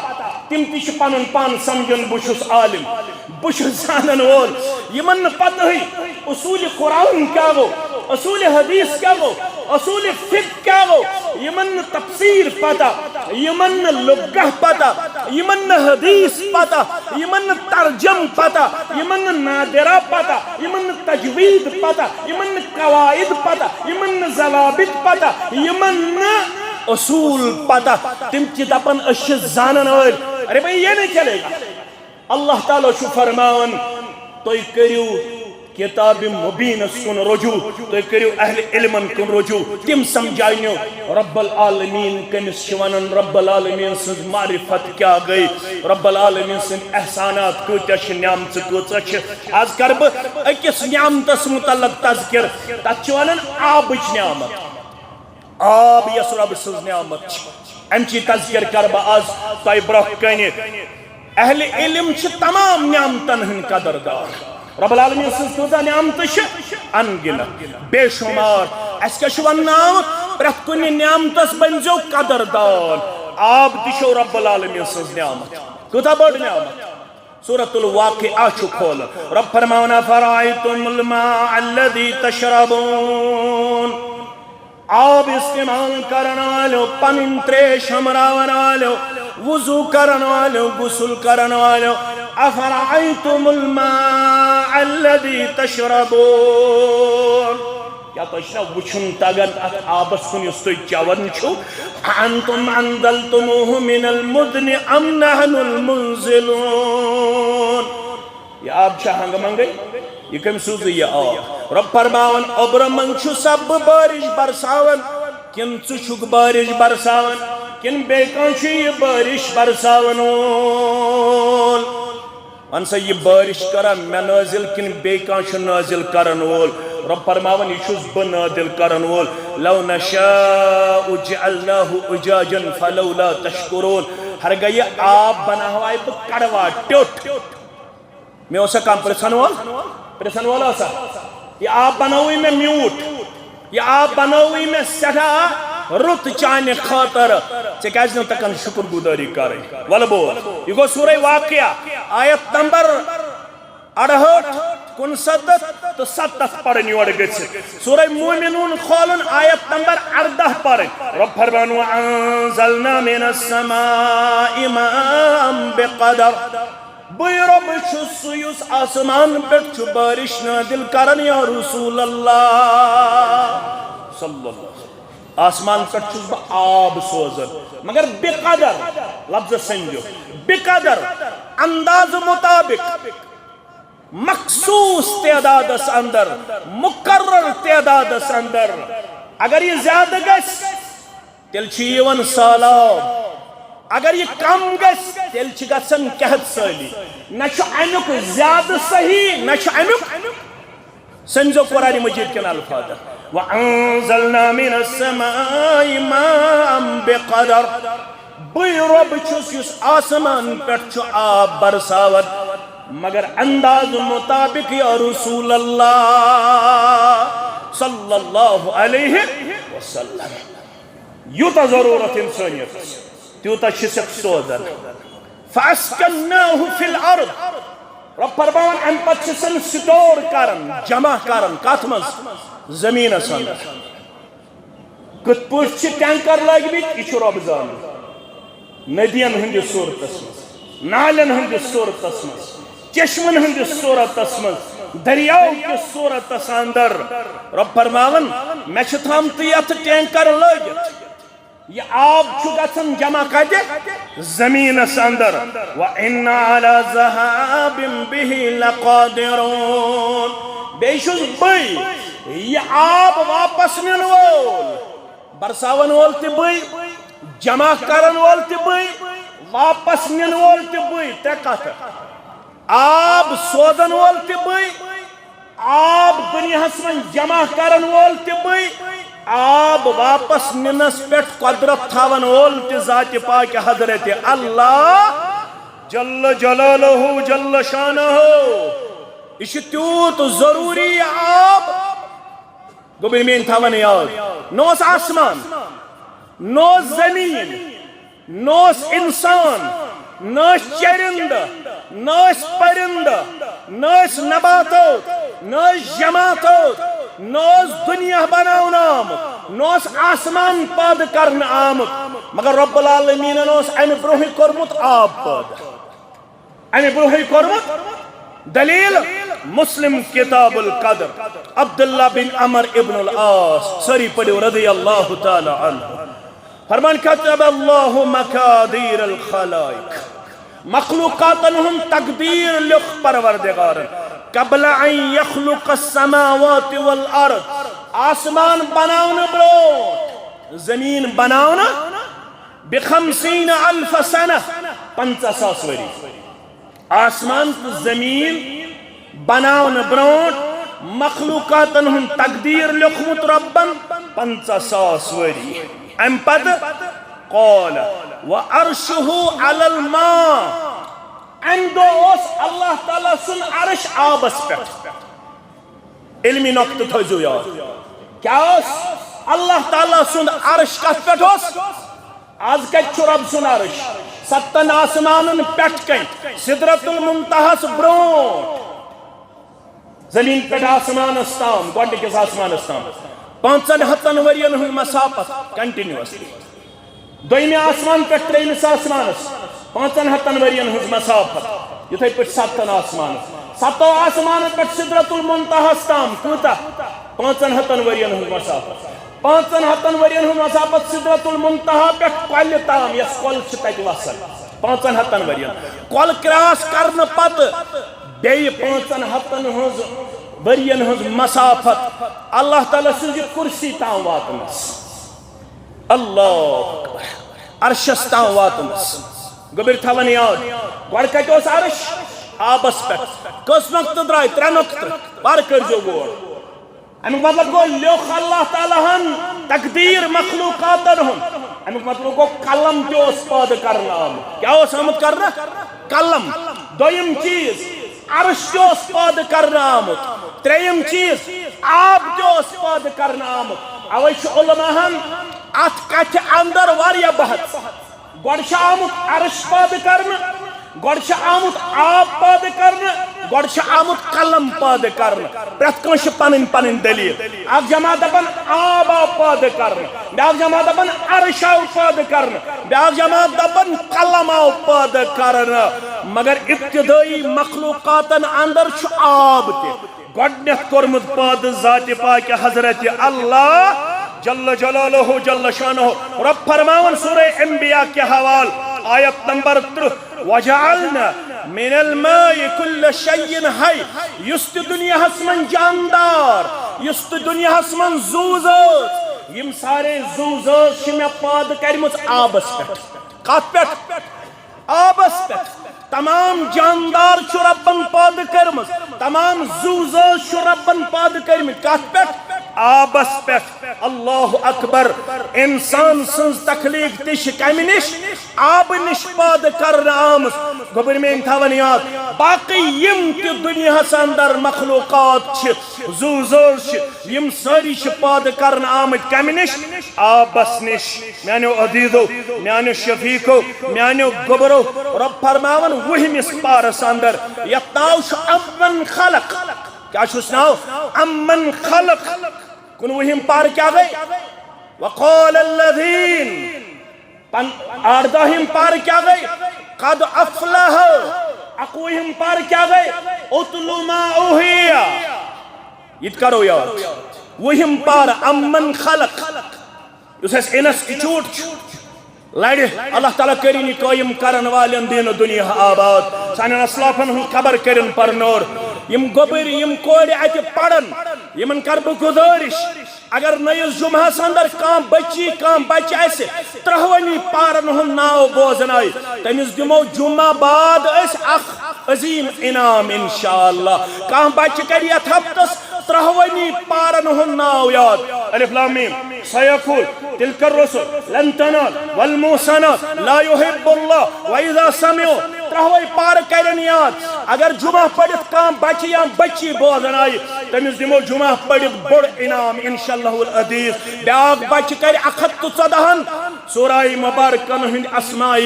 تِم تہِ چھِ پنُن پان سمجھان، بہٕ چھُس عالم، بہٕ چھُس زانن وول۔ یِمن نہٕ پتہٕے اصوٗلِ قرآن کیٛاہ گوٚو، اصوٗلِ حدیث کیٛاہ گوٚو، اصوٗلِ فقہ کیٛاہ گوٚو، یِمن نہٕ تفسیر پتہ، یِمن نہٕ لغہ پتہ، یِمن نہٕ حدیث پتہ، یِمن نہٕ ترجم پتہ، یِمن نہٕ نادرہ پتہ، یِمن نہٕ تجوید پتہ، یِمن نہٕ قواعد پتہ، یِمن نہٕ ضوابط پتہ، یِمن نہٕ اصوٗل پتہ۔ تِم چھِ دپان، أسۍ چھِ زانن وٲلۍ۔ ارے بھائی، یہ نہیں چلے گا۔ اللہ تعالیٰ چھُ فرماوان، تُہۍ کٔرِو کتاب مبینس کُن رجوع، تُہۍ کٔرِو اہل علمن کُن رجوع، تِم سمجھاونو۔ رب العالمین کٔمِس چھِ ونان؟ رب العالمین سٕنٛز معرفت کیٛاہ گٔے؟ رب العالمین سٕنٛدۍ احسانات کۭتیاہ چھِ، نعمژٕ کۭژاہ چھِ؟ از کرٕ بہٕ أکِس نعمتس متعلق تذکر، تتھ چھِ ونان آبٕچ نعمت۔ آب یۄس رۄبہٕ سٕنٛز نعمت چھِ، امچی تذکر کرٕ بہٕ از تۄہہِ برونٛہہ کنہِ۔ اہل علم چھِ تمام نعمتن ہٕنٛدۍ قدردان۔ رب العالمین سٕنٛز کۭژاہ نعمتہٕ چھِ؟ ان گنت، بے شمار۔ اسہِ کیٛاہ چھُ وننہٕ آمُت؟ پرٛٮ۪تھ کُنہِ نعمتس بٔنۍزیو قدردان۔ آب تہِ چھو رب العالمین سٕنٛز نعمت۔ کۭژاہ بٔڑ نعمت! سورۃ الواقعہ چھُ کھولان۔ رب فرماوان، "افرأیتم الماء الذی تشربون"، آب استعمال کرن والو، پنٕنۍ تریش ہمراون والو، وضو کرن والو، غسل کرن والو، "افرأیتم الماء الذی تشربون"، کیٛاہ تۄہہِ چھُنہ وٕچھُن تگان اتھ آبس کُن یُس تُہۍ چٮ۪وان چھِو؟ "اَأَنتُمْ أَنزَلْتُمُوهُ مِنَ الْمُزْنِ أَمْ نَحْنُ الْمُنزِلُونَ"، یہِ آب چھا ہنگہٕ منگے؟ یہِ کٔمۍ سوٗزٕے یہِ آب؟ رۄب فرماوان، اوٚبرٕ منٛز چھُ سا بہٕ بارش برساوان، کِنہٕ ژٕ چھُکھ بارش برساوان، کِنہٕ بیٚیہِ کانٛہہ چھُ یہِ بارش برساوان وول؟ وَن سا، یہِ بارش کرا مےٚ نٲزِل کِنہٕ بیٚیہِ کانٛہہ چھُ نٲزِل کرن وول؟ رۄب فرماوان، یہِ چھُس بہٕ نٲزِل کرن وول۔ "لو نشاء جعلناه أجاجا فلولا تشكرون"، ہرگاہ یہِ آب بناوہاے بہٕ کڑوا ٹیوٚٹھ۔ مےٚ اوسا کانٛہہ پرژھن وول؟ پرژھن وول اوسا؟ یہِ آب بنووُے مےٚ میوٗٹھ۔ یہِ آب بنووٕے مےٚ سٮ۪ٹھاہ رُت چانہِ خٲطرٕ، ژےٚ کیٛازِ نہٕ تَگان شُکُر گُزٲری کَرٕنۍ؟ وَلہٕ بوز، یہِ گوٚو سورہ واقعہ، آیت نمبر اَڑہٲٹھ، کُنسَتَتھ تہٕ سَتَتھ پرٕنۍ یورٕ گٔژھِتھ۔ سورہ مومنون کھولُن، آیت نمبر اَرداہ پرٕنۍ۔ رب فرمان، وَأَنزَلْنَا مِنَ السَّمَاءِ مَاءً بِقَدَرٍ۔ بٕے رب چھُس سُہ یُس آسمان پٮ۪ٹھ چھُ بارش نازل کران، یا رسول اللہ صلی اللہ علیہ وسلم۔ آسمان پٮ۪ٹھ چھُس بہٕ آب سوزان، مگر بقدر، لفظ سمجھو، بقدر، انداز مطابق، مخصوص تعدادس اندر، مقرر تعدادس اندر۔ اگر یہِ زیادٕ گژھِ، تیٚلہِ چھُ یِوان سہلاب۔ اگر یہِ کم گژھِ، تیٚلہِ چھِ گژھان قحط سٲلی۔ نہ چھُ امیُک زیادٕ صحیح، نہ چھُ امیُک، سمجھو قرآن مجید کٮ۪ن الفاظن، وَأَنزَلْنَا مِنَ السَّمَاءِ مَاءً بِقَدَرٍ۔ بٕے رۄب چھُس یُس آسمان پٮ۪ٹھ چھُ آب برساوان، مگر انداز مطابق، یا رسول اللہ صلی اللہ علیہ وسلم۔ یوٗتاہ ضروٗرت اِنسٲنیتس، تیوٗتاہ چھِسکھ سوزان۔ فَأَسْكَنَّاهُ فِي الْأَرْضِ۔ رۄب فرماوان، اَمہِ پتہٕ چھِ سن سٹور کران، جمع کران۔ کتھ منٛز؟ زٔمیٖنس اندر۔ کِتھ پٲٹھۍ چھِ ٹینکر لٲگمٕتۍ، یہِ چھُ رۄب زانان۔ ندین ہٕنٛدِس صوٗرتس منٛز، نالین ہٕنٛدِس صوٗرتس منٛز، چشمن ہٕنٛدِس صوٗرتس منٛز، دٔریاو کِس صوٗرتس اندر۔ رۄب فرماوان، مےٚ چھِ تھٲمتٕے یتھ ٹینکر لٲگِتھ۔ یہِ آب چھُ گژھان جمع کتہِ؟ زٔمیٖنس اندر۔ وَإِنَّا عَلَى ذَهَابٍ بِهِ لَقَادِرُونَ۔ بیٚیہِ چھُس بٕے یہِ آب واپس نِنہٕ وول۔ برساون وول تہِ بٕے، جمع کرن وول تہِ بٕے، واپس نِن وول تہِ بٕے۔ ترٛےٚ کتھٕ۔ آب سوزن وول تہِ بٕے، آب دُنیاہس منٛز جمع کرن وول تہِ بٕے، آب واپس نِنس پٮ۪ٹھ قدرت تھاون وول تہِ ذاتِ پاک حضرت اللہ جل جلالہ جل شانہ۔ یہِ چھُ تیوٗت ضروٗری یہِ آب۔ گوٚبرۍ میٲنۍ تھاوان یاد، نہ اوس آسمان، نہ اوس زٔمیٖن، نہ اوس اِنسان، نہ ٲسۍ چرندٕ، نہ ٲسۍ پرندٕ، نہ ٲسۍ نباتات، نہ ٲسۍ جماتات، نہ اوس دُنیا بناونہٕ آمُت، نہ اوس آسمان پٲدٕ کرنہٕ آمُت، مگر رب العالمیٖنن اوس امہِ برونٛہٕے کوٚرمُت آب پٲدٕ۔ امہِ برونٛہٕے کوٚرمُت۔ دلیل، مسلم کتاب القدر، عبداللہ بن عمر ابن العاص، سٲری پٔرِو رضی اللہ تعالی عنہ۔ فرمان، كتب الله مقادير الخلائق، مخلوقاتن ہُنٛد تقدیر لیوٚکھ پروردگارن، قبل ان يخلق السماوات والارض، آسمان بناونہٕ برونٛٹھ، زمین بناونہٕ بِخَمْسِينَ أَلْفَ سَنَةٍ، پنٛژاہ ساس ؤری۔ آسمان تہٕ زمیٖن بناونہٕ برونٛٹھ مخلوقاتن ہُنٛد تقدیٖر لیوٚکھمُت رۄبن پنٛژاہ ساس ؤری۔ اَمہِ پتہٕ قال وعرشه على الماء، اَمہِ دۄہ اوس اللہ تعالیٰ سُنٛد عرش آبس پٮ۪ٹھ۔ علمی نقطہٕ تھٲیزیو یاد۔ کیٛاہ اوس؟ اللہ تعالیٰ سُنٛد عرش کتھ پٮ۪ٹھ اوس؟ از کتہِ چھُ رۄب سُنٛد عرش؟ ستن آسمانن پٮ۪ٹھ کنہِ، سدرۃ المنتہاہس برونٛٹھ، زمین پٮ۪ٹھ آسمانس تام، گۄڈٕنِکِس آسمانس تام، پانٛژن ہتن ؤرین ہُنٛد مسافت، کنٹینیوسلی۔ دوٚیمہِ آسمان پٮ۪ٹھ ترٛیٚیمِس آسمانس پانٛژن ہتن ؤرین ہٕنٛز مسافت، یِتھے پٲٹھۍ ستن آسمانس، ستو آسمانن پٮ۪ٹھ سدرۃ المنتہاہس تام کۭژاہ؟ پانٛژن ہتن ؤرین ہٕنٛز مسافت۔ پانٛژن ہتن ؤرین ہٕنٛز مسافت سدرۃ المنتہا پٮ۪ٹھ کۄلہِ تام، یۄس کۄل چھِ تتہِ وسان، پانٛژن ہتن ؤرین۔ کۄل کراس کرنہٕ پتہٕ بیٚیہِ پانٛژن ہتن ہٕنٛز ؤرین ہٕنٛز مسافت اللہ تعالیٰ سٕنٛزِ کرسی تام واتنس۔ اللہ اکبر۔ عرشس تام واتنس۔ گوٚبرۍ تھاوان یاد، گۄڈٕ کتہِ اوس عرش؟ آبس پٮ۪ٹھ۔ کٔژ نۄقطہٕ درٛاے؟ ترٛےٚ نۄقطہٕ۔ پر کٔرۍزیو غور۔ امیُک مطلب گوٚو، لیوٚکھ اللہ تعالیٰ ہن تقدیٖر مخلوقاتن ہُنٛد۔ امیُک مطلب گوٚو، قلم تہِ اوس پٲدٕ کرنہٕ آمُت۔ کیٛاہ اوس آمُت کرنہٕ؟ قلم۔ دوٚیِم چیٖز، عرش تہِ اوس پٲدٕ کرنہٕ آمُت۔ ترٛیٚیِم چیٖز، آب تہِ اوس پٲدٕ کرنہٕ آمُت۔ اوے چھُ علماہن اتھ کتھِ اندر واریاہ بحث۔ گۄڈٕ چھُ آمُت عرش پٲدٕ کرنہٕ، گۄڈٕ چھُ آمُت آب پٲدٕ کرنہٕ، گۄڈٕ چھُ آمُت قلم پٲدٕ کرنہٕ۔ پرٛٮ۪تھ کٲنٛسہِ چھِ پنٕنۍ پنٕنۍ دٔلیٖل۔ اکھ جماعت دپان آب آو پٲدٕ کرنہٕ، بیٛاکھ جماعت دپان عرش آو پٲدٕ کرنہٕ، بیٛاکھ جماعت دپان قلم آو پٲدٕ کرنہٕ۔ مگر ابتدٲئی مخلوقاتن اندر چھُ آب تہِ۔ گۄڈٕنٮ۪تھ کوٚرمُت پٲدٕ ذاتِ پاکہِ حضرت اللہ جل جلالہ جل شانہ۔ رب فرماوان سورہ انبیاء کہِ حوالہٕ، آیت نمبر ترٕٛہ، "وجعلنا من الماء كل شيء حي"، یُس تہِ دُنیاہس منٛز جاندار، یُس تہِ دُنیاہس منٛز زُو زٲژ، یِم سارے زُو زٲژ چھِ مےٚ پٲدٕ کرِمٕژ آبس پٮ۪ٹھ۔ کتھ پٮ۪ٹھ؟ آبس پٮ۪ٹھ۔ تمام جاندار چھُ ربن پٲدٕ کٔرمٕژ، تمام زُو زٲژ چھُ ربن پٲدٕ کٔرمٕتۍ۔ کتھ پٮ۪ٹھ؟ آبس پٮ۪ٹھ۔ اللہ اکبر۔ انسان سٕنٛز تخلیق تہِ چھِ کمہِ نِش؟ آبہٕ نِش پٲدٕ کرنہٕ آمٕژ۔ گوٚبٕرۍ میٲنۍ تھاوان یاد، باقٕے یِم تہِ دُنیاہس اندر مخلوقات چھِ، زُو زٲژ چھِ، یِم سٲری چھِ پٲدٕ کرنہٕ آمٕتۍ کمہِ نِش؟ آبس نِش۔ میانیو عزیزو، میانیو شفیقو، میانیو گوٚبرو، رب فرماوان وُہمِس پارس اندر، یتھ ناو چھُ امن خلق۔ کیٛاہ چھُس ناو؟ امن خلق۔ کُنوُہِم پار کیٛاہ گٔے؟ وقال الذین، پن-، ارداہِم پار کیٛاہ گٔے؟ قد افلح۔ اکوُہِم پار کیٛاہ گٔے؟ اتل ما اوحی۔ یہِ تہِ کرو یاد۔ وُہِم پار امن خلق۔ یُس اَسہِ انسٹیٹیوٹ چھُ، لڑِ، اللہ تعالیٰ کٔرِن یہِ قٲیِم کرن والٮ۪ن دِنہٕ دُنیا آباد، سانٮ۪ن اسلافن ہُنٛد قبر کٔرِن پرنور۔ یِم گوٚبٕرۍ، یِم کورِ اَتہِ پرن، یِمن کرٕ بہٕ گُزٲرِش، اگر نٔیِس جمعہس اندر کانٛہہ بچی، کانٛہہ بچہِ آسہِ ترٛہوٕنی پارن ہُنٛد ناو بوزناوِ، تٔمِس دِمو جمعہ بعد أسۍ اکھ عظیم انعام انشاءاللہ۔ کانٛہہ بچہِ کرِ یتھ ہفتس ترٛہوٕنی پارن ہُنٛد ناو یاد۔ الف لام میم، سیقول، تلک الرسل، لن تنال، والمحصنات، لا یحب اللہ، واذا سمعوا۔ ترٛہوے پارٕ کرن یاد۔ اگر جمعہ پٔرِتھ کانٛہہ بچہِ یا بچی بوزن آیہِ، تٔمِس دِمو جمعہ پٔرِتھ بوٚڑ انعام انشاءاللہ العزیز۔ بیٛاکھ بچہِ کرِ اکھ ہتھ تہٕ ژۄدہن سورہ مبارکن ہٕنٛدۍ اسماء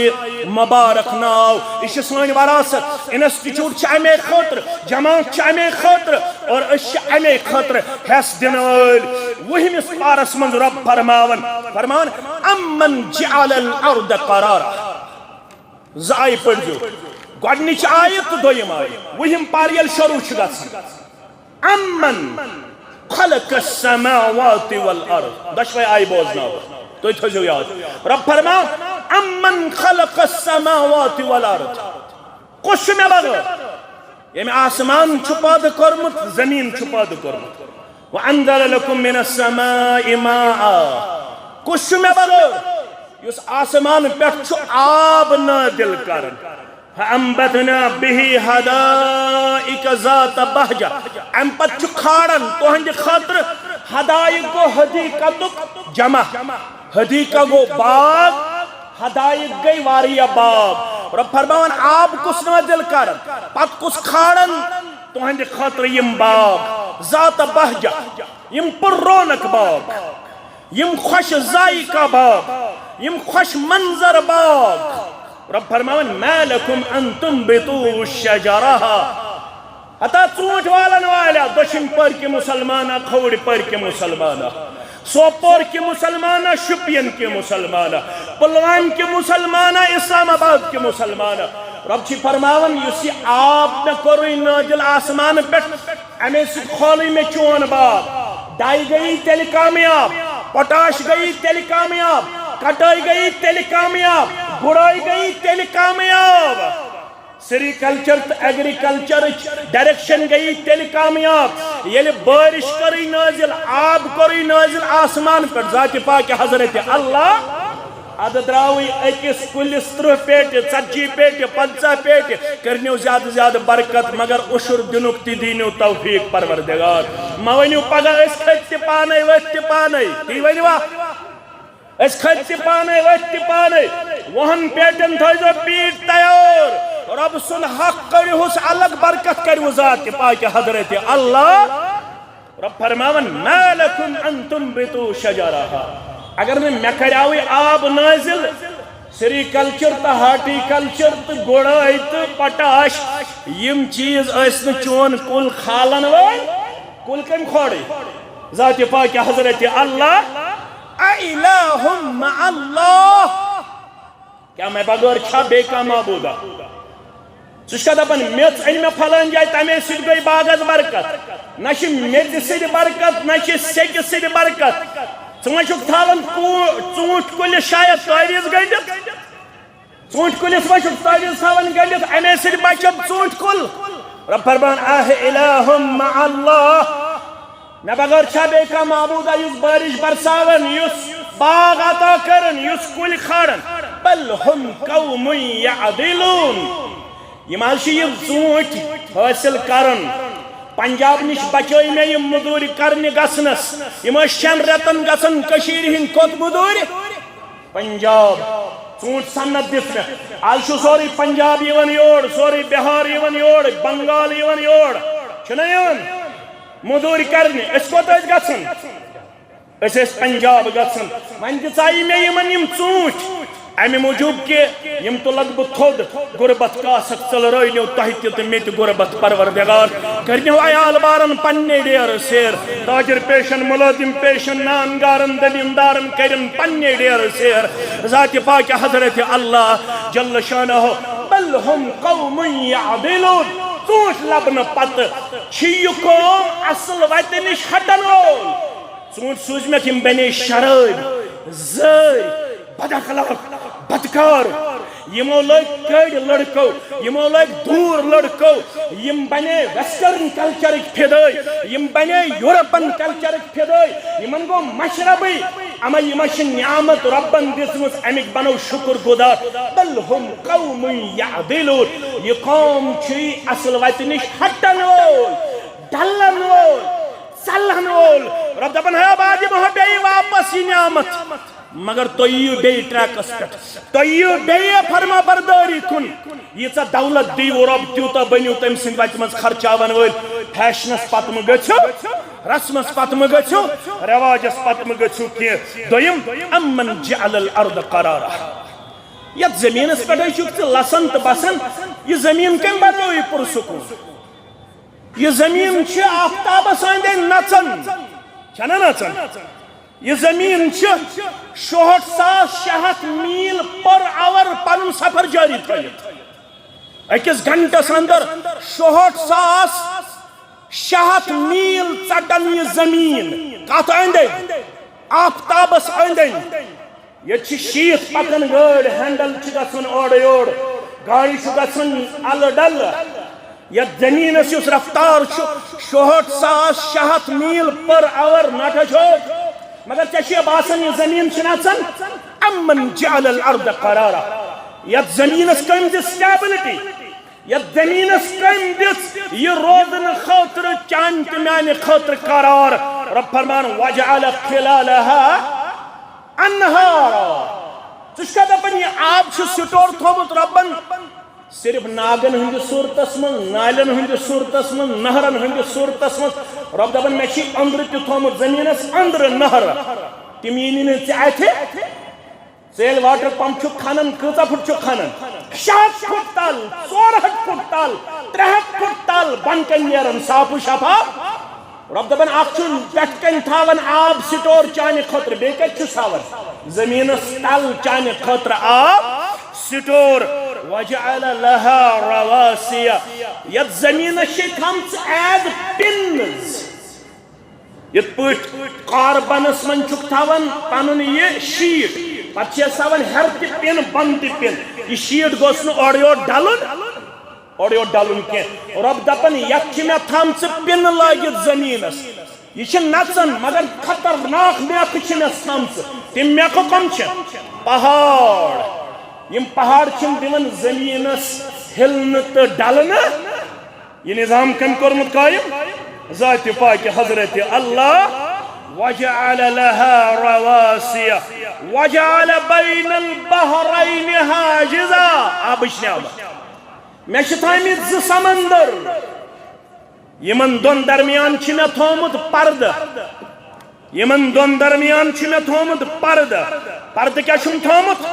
مبارک ناو۔ یہِ چھِ سٲنۍ وراثت۔ انسٹیٹیوٹ چھِ امے خٲطرٕ، جماعت چھِ امے خٲطرٕ، اور أسۍ چھِ امے خٲطرٕ حصہٕ دِنہٕ وٲلۍ۔ وُہمِس پارس منٛز رب فرماوان، فرمان، امن جعل الارض قرارا۔ زٕ آیہِ پٔرۍزیو، گۄڈٕنِچ آیہِ تہٕ دوٚیِم آیہِ۔ وُہِم پار ییٚلہِ شروٗع چھُ گژھان، امن خلق السماوات والارض۔ دۄشوے آیہِ بوزناو، تُہۍ تھٲیزیو یاد۔ رب فرماو، امن خلق السماوات والارض۔ کُس چھُ مےٚ بغٲر؟ ییٚمۍ آسمان چھُ پٲدٕ کوٚرمُت، زٔمیٖن چھُ پٲدٕ کوٚرمُت۔ وانزل لکم من السماء ماء۔ کُس چھُ مےٚ بغٲر؟ یُس آسمان پٮ۪ٹھ چھُ آب نٲدِل کران۔ فانبتنا به حدائق ذات بہجہ۔ اَمہِ پتہٕ چھُ کھالان تُہنٛدِ خٲطرٕ، حدائق گوٚو حدیقتُک جمع، حدیقہ گوٚو باغ، حدائق گٔے واریاہ باغ۔ رب فرماوان، آب کُس نٲدِل کران، پتہٕ کُس کھالان تُہنٛدِ خٲطرٕ یِم باغ، ذات بہجہ، یِم پر رونق باغ، یِم خوش ذائقہ باغ، یِم خوش منظر باغ۔ رب فرماوان، ما لکم ان تنبتوا شجرها۔ ہتا ژوٗنٛٹھۍ والن والیا، دٔچھِنۍ پٔرۍ کہِ مُسلمانا، کھووٕرۍ پٔرۍ کہِ مُسلمانا، سوپور کہِ مُسلمانا، شُپین کہِ مُسلمانا، پُلوامہِ کہِ مُسلمانا، اسلام آباد کہِ مُسلمانا۔ رب چھِ فرماوان، یُس یہِ آب مےٚ کوٚرُے نٲدِل آسمانہٕ پٮ۪ٹھ، اَمے سۭتۍ کھولٕے مےٚ چون باغ۔ ڈاے گٔیی تیٚلہِ کامیاب، پوٹاش گٔیی تیٚلہِ کامیاب، کٹٲے گٔیی تیٚلہِ کامیاب، گُڑٲے گٔیی تیٚلہِ کامیاب۔ سیریکلچر تہٕ ایگریکلچرٕچ ڈائریکشن گٔیی تیٚلہِ کامیاب، ییٚلہِ بارش کٔرٕے نٲزِل، آب کوٚرٕے نٲزِل آسمان پٮ۪ٹھ ذاتِ پاکہِ حضرت اللہ۔ ادٕ درٛاوٕے أکِس کُلِس ترٕٛہ پیٹہِ، ژتجی پیٹہِ، پنٛژاہ پیٹہِ، کٔرنیو زیادٕ زیادٕ برکت، مگر عشر دِنُک تہِ دیٖنیو توفیق پروردگار۔ مہ ؤنِو پگاہ أسۍ کھٔتۍ تہِ پانے، ؤتھۍ تہِ پانے، تی ؤنِوا؟ أسۍ کھٔتۍ تہِ پانے، ؤتھۍ تہِ پانے۔ وُہن پیٹٮ۪ن تھٲیزیو پیٖٹ تیار۔ رۄب سُنٛد حق کٔرِہُس الگ، برکت کٔرِہُس ذاتِ پاکہِ حضرت اللہ۔ رۄب فرماوان، ما لکم ان تنبتوا شجرها۔ اگر نہٕ مےٚ کریاوٕے آب نٲزِل، سیری کلچر تہٕ ہارٹی کلچر تہٕ گُڑٲے تہٕ پوٹاش، یِم چیٖز ٲسۍ نہٕ چون کُل کھالن وٲلۍ۔ کُل کٔمۍ کھولے؟ ذاتِ پاکِ حضرت اللہ۔ أإله مع الله؟ کیٛاہ مےٚ بغٲر چھا بیٚیہِ کانٛہہ معبوٗدا؟ ژٕ چھُکھا دَپان، میٚژ أنۍ مےٚ فلٲنۍ جایہِ، تَمے سۭتۍ گٔے باغس برکت؟ نہ چھِ میٚژِ سۭتۍ برکت، نہ چھِ سیٚکہِ سۭتۍ برکت۔ ژٕ ما چھُکھ تھاوان کو-، ژوٗنٛٹھۍ کُلِس شاید تعویٖذ گٔنٛڈِتھ؟ ژوٗنٛٹھۍ کُلِس ما چھُکھ تعویٖذ تھاوان گٔنٛڈِتھ، اَمے سۭتۍ بچن ژوٗنٛٹھۍ کُل؟ رب فرمان، أإله مع الله؟ مےٚ بغٲر چھا بیٚیہِ کانٛہہ معبوٗدا یُس بارش برساون، یُس باغ عطا کرن، یُس کُلۍ کھارن؟ بل هم قوم يعدلون۔ یِم حظ چھِ یِم ژوٗنٛٹھۍ حٲصِل کران۔ پنجاب نِش بچٲے مےٚ یِم مٔزوٗرِ کرنہِ گژھنس۔ یِم ٲسۍ شٮ۪ن رٮ۪تن گژھان کٔشیٖرِ ہِنٛدۍ کوٚت مٔزوٗرِ؟ پنجاب۔ ژوٗنٛٹھۍ صنعت دِژ مےٚ۔ از چھُ سورُے پنجاب یِوان یور، سورُے بِہار یِوان یور، بنگال یِوان یور۔ چھُنہ یِوان مٔزوٗرِ کرنہِ؟ أسۍ کوٚت ٲسۍ گژھان؟ أسۍ ٲسۍ پنجاب گژھان۔ وۄنۍ دِژایہِ مےٚ یِمن یِم ژوٗنٛٹھۍ، امہِ موٗجوٗب کہِ یِم تُلکھ بہٕ تھوٚد، غربت کاسکھ ژٔلرٲونیو تۄہہِ تہِ تہٕ مےٚ تہِ غربت۔ پروردگار کٔرنیو عیال بارن پننے ڈیرٕ سیر، تاجر پیشن، مُلٲزِم پیشن، نان گارن، دٔلیٖندارن کٔرِن پننے ڈیرٕ سیر۔ ذاتِ پاکِ حضرت اللہ جل شانہ۔ بل هم قوم يعدلون۔ ژوٗنٛٹھۍ لبنہٕ پتہٕ چھِ یہِ قوم اصل وتہِ نِش ہٹن وول۔ ژوٗنٛٹھۍ سوٗزمَکھ، یِم بنے شرٲبۍ، زٲرۍ، بد اخلاق، بدکار۔ یِمو لٲگۍ کٔڑۍ لڑکو، یِمو لٲگۍ دوٗر لڑکو، یِم بنے ویسٹرن کلچرٕکۍ فدٲے، یِم بنے یورپن کلچرٕکۍ فدٲے، یِمن گوٚو مشربٕے۔ اما یِمن چھِ نعمت رۄبن دِژمٕژ، اَمِکۍ بنو شُکر گُزار۔ بل هم قوم يعدلون۔ یہِ قوم چھُے اصل وتہِ نِش ہٹن وول، ڈلن وول، ژلن وول۔ رب دپان، ہے، بہٕ دِمہٕ ہا بیٚیہِ واپس یہِ نعمت، مگر تُہۍ یِیِو بیٚیہِ ٹریکس پٮ۪ٹھ، تُہۍ یِیِو بیٚیہِ فرما بردٲری کُن۔ ییٖژاہ دولت دیٖوٕ رب، تیوٗتاہ بٔنِو تٔمۍ سٕنٛدِ وتہِ منٛز خرچاون وٲلۍ۔ فیشنس پتہٕ مہٕ گٔژھِو، رسمس پتہٕ مہٕ گٔژھِو، رٮ۪واجس پتہٕ مہٕ گٔژھِو کینٛہہ۔ دوٚیِم، أَمَّنْ جَعَلَ الْأَرْضَ قَرَارًا۔ یتھ زمینس پٮ۪ٹھے چھُکھ ژٕ لسان تہٕ بسان، یہِ زمین کٔمۍ بنٲو یہِ پُرسکوٗن؟ یہِ زمین چھِ آفتابس أنٛدۍ أنٛدۍ نژان، چھَنہ نژان؟ یہِ زمین چھِ شُہٲٹھ ساس شےٚ ہتھ میٖل پر آور پنُن سفر جٲری تھٲوِتھ۔ أکِس گھنٹس اندر شُہٲٹھ ساس شےٚ ہتھ میٖل ژٹان یہِ زمیٖن۔ کتھ أنٛدۍ أنٛدۍ؟ آفتابس أنٛدۍ أنٛدۍ۔ ییٚتہِ چھِ شیٖتھ پکان گٲڑۍ، ہینڈل چھِ گژھان اورٕ یورٕ، گاڑِ چھُ گژھان الہٕ ڈلہٕ۔ یتھ زمیٖنس یُس رفتار چھُ شُہٲٹھ ساس شےٚ ہتھ میٖل پر آور، نٹھ چھُ، مگر ژےٚ چھُے باسان یہِ زمیٖن چھِ نژان؟ أَمَّنْ جَعَلَ الْأَرْضَ قَرَارًا۔ یتھ زمیٖنس کٔمۍ دِژ سٹیبلٹی؟ یتھ زمیٖنس کٔمۍ دِژ یہِ روزنہٕ خٲطرٕ چانہِ تہٕ میانہِ خٲطرٕ قرار؟ رب فرمان، وَجَعَلَ خِلَالَهَا أَنْهَارًا۔ ژٕ چھُکھا دپان یہِ آب چھُ سٹور تھوٚومُت رۄبن صرف ناگن ہٕنٛدِس صوٗرتس منٛز، نالٮ۪ن ہٕنٛدِس صوٗرتس منٛز، نہرن ہٕنٛدِس صوٗرتس منٛز؟ رۄب دپان، مےٚ چھُے أنٛدرٕ تہِ تھوٚومُت، زمیٖنس أنٛدرٕ نہرٕ۔ تِم یِنی نہٕ ژےٚ اَتھِ۔ ژٕ ییٚلہِ واٹر پمپ چھُکھ کھنان، کۭژاہ فُٹ چھُکھ کھنان؟ شےٚ ہتھ فُٹ تل، ژور ہتھ فُٹ تل، ترٛےٚ ہتھ فُٹ تل، بۄنہٕ کنہِ نیران صاف و شفاف۔ رۄب دپان، اکھ چھُ پٮ۪ٹھ کنہِ تھاوان آب سٹور چانہِ خٲطرٕ، بیٚیہِ کتہِ چھُس تھاوان؟ زمیٖنس تل چانہِ خٲطرٕ آب سٹور۔ وَجَعَلَ لَهَا رَوَاسِيَ۔ یتھ زمیٖنس چھِ تھامژٕ as pins۔ یِتھ پٲٹھۍ کاربنس منٛز چھُکھ تھاوان پنُن یہِ شیٖٹ، پتہٕ چھِ أسۍ تھاوان ہیٚرِ تہِ پِن، بۄنہٕ تہِ پِن۔ یہِ شیٖٹ گوٚژھ نہٕ اورٕ یورٕ ڈلُن، اورٕ یورٕ ڈلُن کینٛہہ۔ رۄب دپان، یتھ چھِ مےٚ تھامژٕ پِنہٕ لٲگِتھ زمیٖنس۔ یہِ چھِ نژان، مگر خطرناک میکھٕ چھِ مےٚ تھامژٕ۔ تِم میکھٕ کم چھِ؟ پہاڑ۔ یِم پہاڑ چھِنہٕ دِوان زمیٖنس ہِلنہٕ تہٕ ڈلنہٕ۔ یہِ نظام کٔمۍ کوٚرمُت قٲیِم؟ ذاتِ پاکِ حضرت اللہ۔ وَجَعَلَ لَهَا رَوَاسِيَ وَجَعَلَ بَيْنَ الْبَحْرَيْنِ حَاجِزًا۔ آبٕچ نعمت۔ مےٚ چھِ تھٲومٕتۍ زٕ سمندر۔ یِمن دۄن درمیان چھِ مےٚ تھوٚومُت پردٕ۔ یِمن دۄن درمیان چھُ مےٚ تھوٚومُت پردٕ۔ پردٕ کیٛاہ چھُم تھوٚومُت؟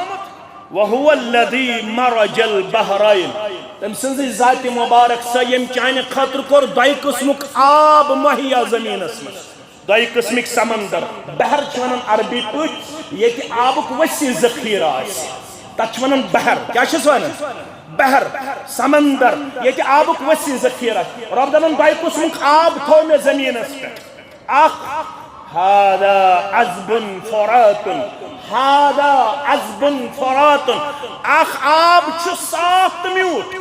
وهو الذي مرج البحرين۔ تٔمۍ سٕنٛزٕے ذاتِ مُبارک سۄ، ییٚمۍ چانہِ خٲطرٕ کوٚر دۄیہِ قٕسمُک آب مہیا زٔمیٖنَس منٛز۔ دۄیہِ قٕسمٕکۍ سمندر۔ بحر چھِ وَنان عربی پٲٹھۍ، ییٚتہِ آبُک ؤسیع ذخیرٕ آسہِ، تَتھ چھِ وَنان بحر۔ کیٛاہ چھِس وَنان؟ بحر، سمندر، ییٚتہِ آبُک ؤسیع ذخیرٕ آسہِ۔ رۄب دَپان، دۄیہِ قٕسمُک آب تھوٚو مےٚ زٔمیٖنَس پٮ۪ٹھ۔ اکھ، هذا عذب فرات، هذا عذب فرات۔ اکھ آب چھُ صاف تہٕ میوٗٹھ،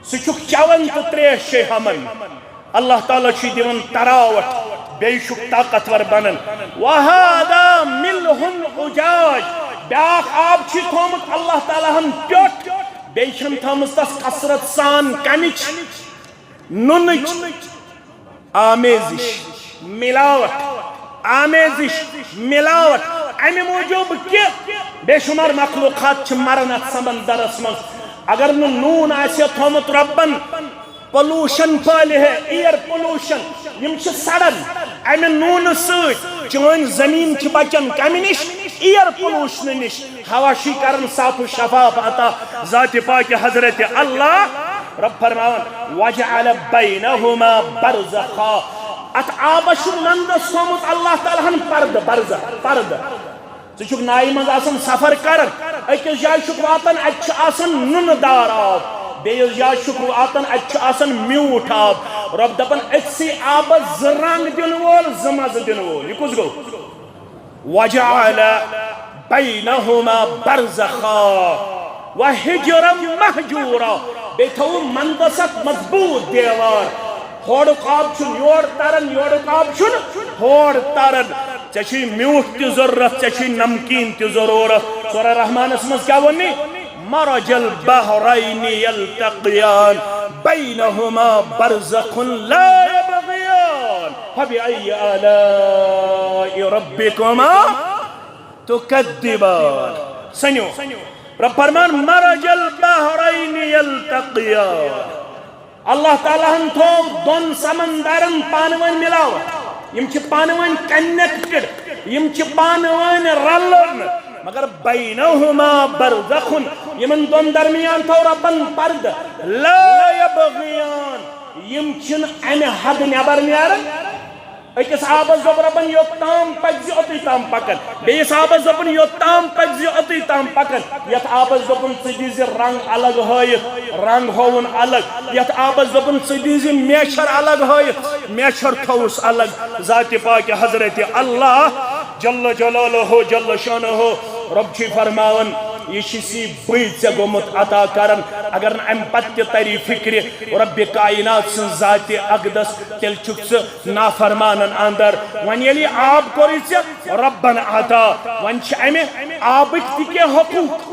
سُہ چھُکھ چٮ۪وان تہٕ ترٛیش چھے ہمن۔ اللہ تعالیٰ چھُے دِوان تراوٹھ، بیٚیہِ چھُکھ طاقتور بنان۔ وهذا ملح أجاج، بیٛاکھ آب چھُے تھوٚومُت اللہ تعالیٰ ہن پیوٚٹھ، بیٚیہِ چھَنہٕ تھٲومٕژ تس کثرت سان کمِچ، نُنٕچ۔ آمیزش، ملاوٹ، آمیزش، ملاوٹ۔ امہِ موٗجوٗب کہِ بے شمار مخلوقات چھِ مران اتھ سمندرس منٛز۔ اگر نہٕ نوٗن آسہِ ہے تھوٚومُت رۄبن، پولوشن پھٲلہِ ہے، ایئر پولوشن، یِم چھِ سڑان امہِ نوٗنہٕ سۭتۍ۔ چٲنۍ زٔمیٖن چھِ بچان کمہِ نِش؟ ایئر پولوشنہٕ نِش۔ ہوا چھُے کران صاف و شفاف عطا ذاتِ پاکِ حضرت اللہ۔ رب فرماوان، وجعل بینہما برزخا، اتھ آبس چھُ مندس تھوٚومُت اللہ تعالیٰ ہن پردٕ، برزخ، پردٕ۔ ژٕ چھُکھ نایہِ منٛز آسان سفر کران، أکِس جایہِ چھُکھ واتان، اتہِ چھُ آسان نُنہٕ دار آب، بیٚیِس جایہِ چھُکھ واتان، اتہِ چھُ آسان میوٗٹھ آب۔ رب دپان، أکسٕے آبس زٕ رنگ دِنہٕ وول، زٕ مزٕ دِنہٕ وول۔ یہِ کُس گوٚو؟ وجعل بینہما برزخا وحجرا مہجورا۔ بیٚیہِ تھوٚو مندس اکھ مضبوط دیوار۔ ہورُک آب چھُنہٕ یور تران، یورُک آب چھُنہٕ ہور تران۔ ژےٚ چھُے میوٗٹھ تہِ ضروٗرت، ژےٚ چھُے نمکیٖن تہِ ضروٗرت۔ سورہ رحمانس منٛز کیٛاہ ووٚن؟ مرج البحرین یلتقیان بینہما برزخ لا یبغیان فبأی آلاء ربکما تکذبان۔ سنیو، رب فرمان، مرج البحرین یلتقیان۔ اللہ تعالیٰ ہن تھوو دۄن سمندرن پانہٕ ؤنۍ ملاوٹ۔ یِم چھِ پانہٕ ؤنۍ کنیکٹڈ، یِم چھِ پانہٕ ؤنۍ رلان، مگر بینہما برزخ، یِمن دۄن درمیان تھوو ربن پردٕ۔ لا یبغیان، یِم چھِنہٕ امہِ حد نٮ۪بر نیران۔ أکِس آبس دوٚپ رۄبن، یوٚت تام پکزِ، اوٚتُے تام پکن۔ بیٚیِس آبس دوٚپُن، یوٚت تام پکزِ، اوٚتُے تام پکن۔ یتھ آبس دوٚپُن، ژٕ دِزِ رنگ الگ ہٲیِتھ، رنگ ہووُن الگ۔ یتھ آبس دوٚپُن، ژٕ دِزِ میچھر الگ ہٲیِتھ، میچھر تھووُس الگ۔ ذاتِ پاکِ حضرت اللہ جل جلالہ جل شانہ، رب چھُے فرماوان، یہِ چھُ سی بٕے ژےٚ گوٚمُت عطا کران۔ اگر نہٕ امہِ پتہٕ تہِ تری فکرِ رب کائنات سٕنٛز ذاتِ اقدس، تیٚلہِ چھُکھ ژٕ نافرمانن اندر۔ وۄنۍ ییٚلہِ یہِ آب کوٚرُے ژےٚ رۄبن عطا، وۄنۍ چھِ امہِ آبٕکۍ تہِ کینٛہہ حقوٗق۔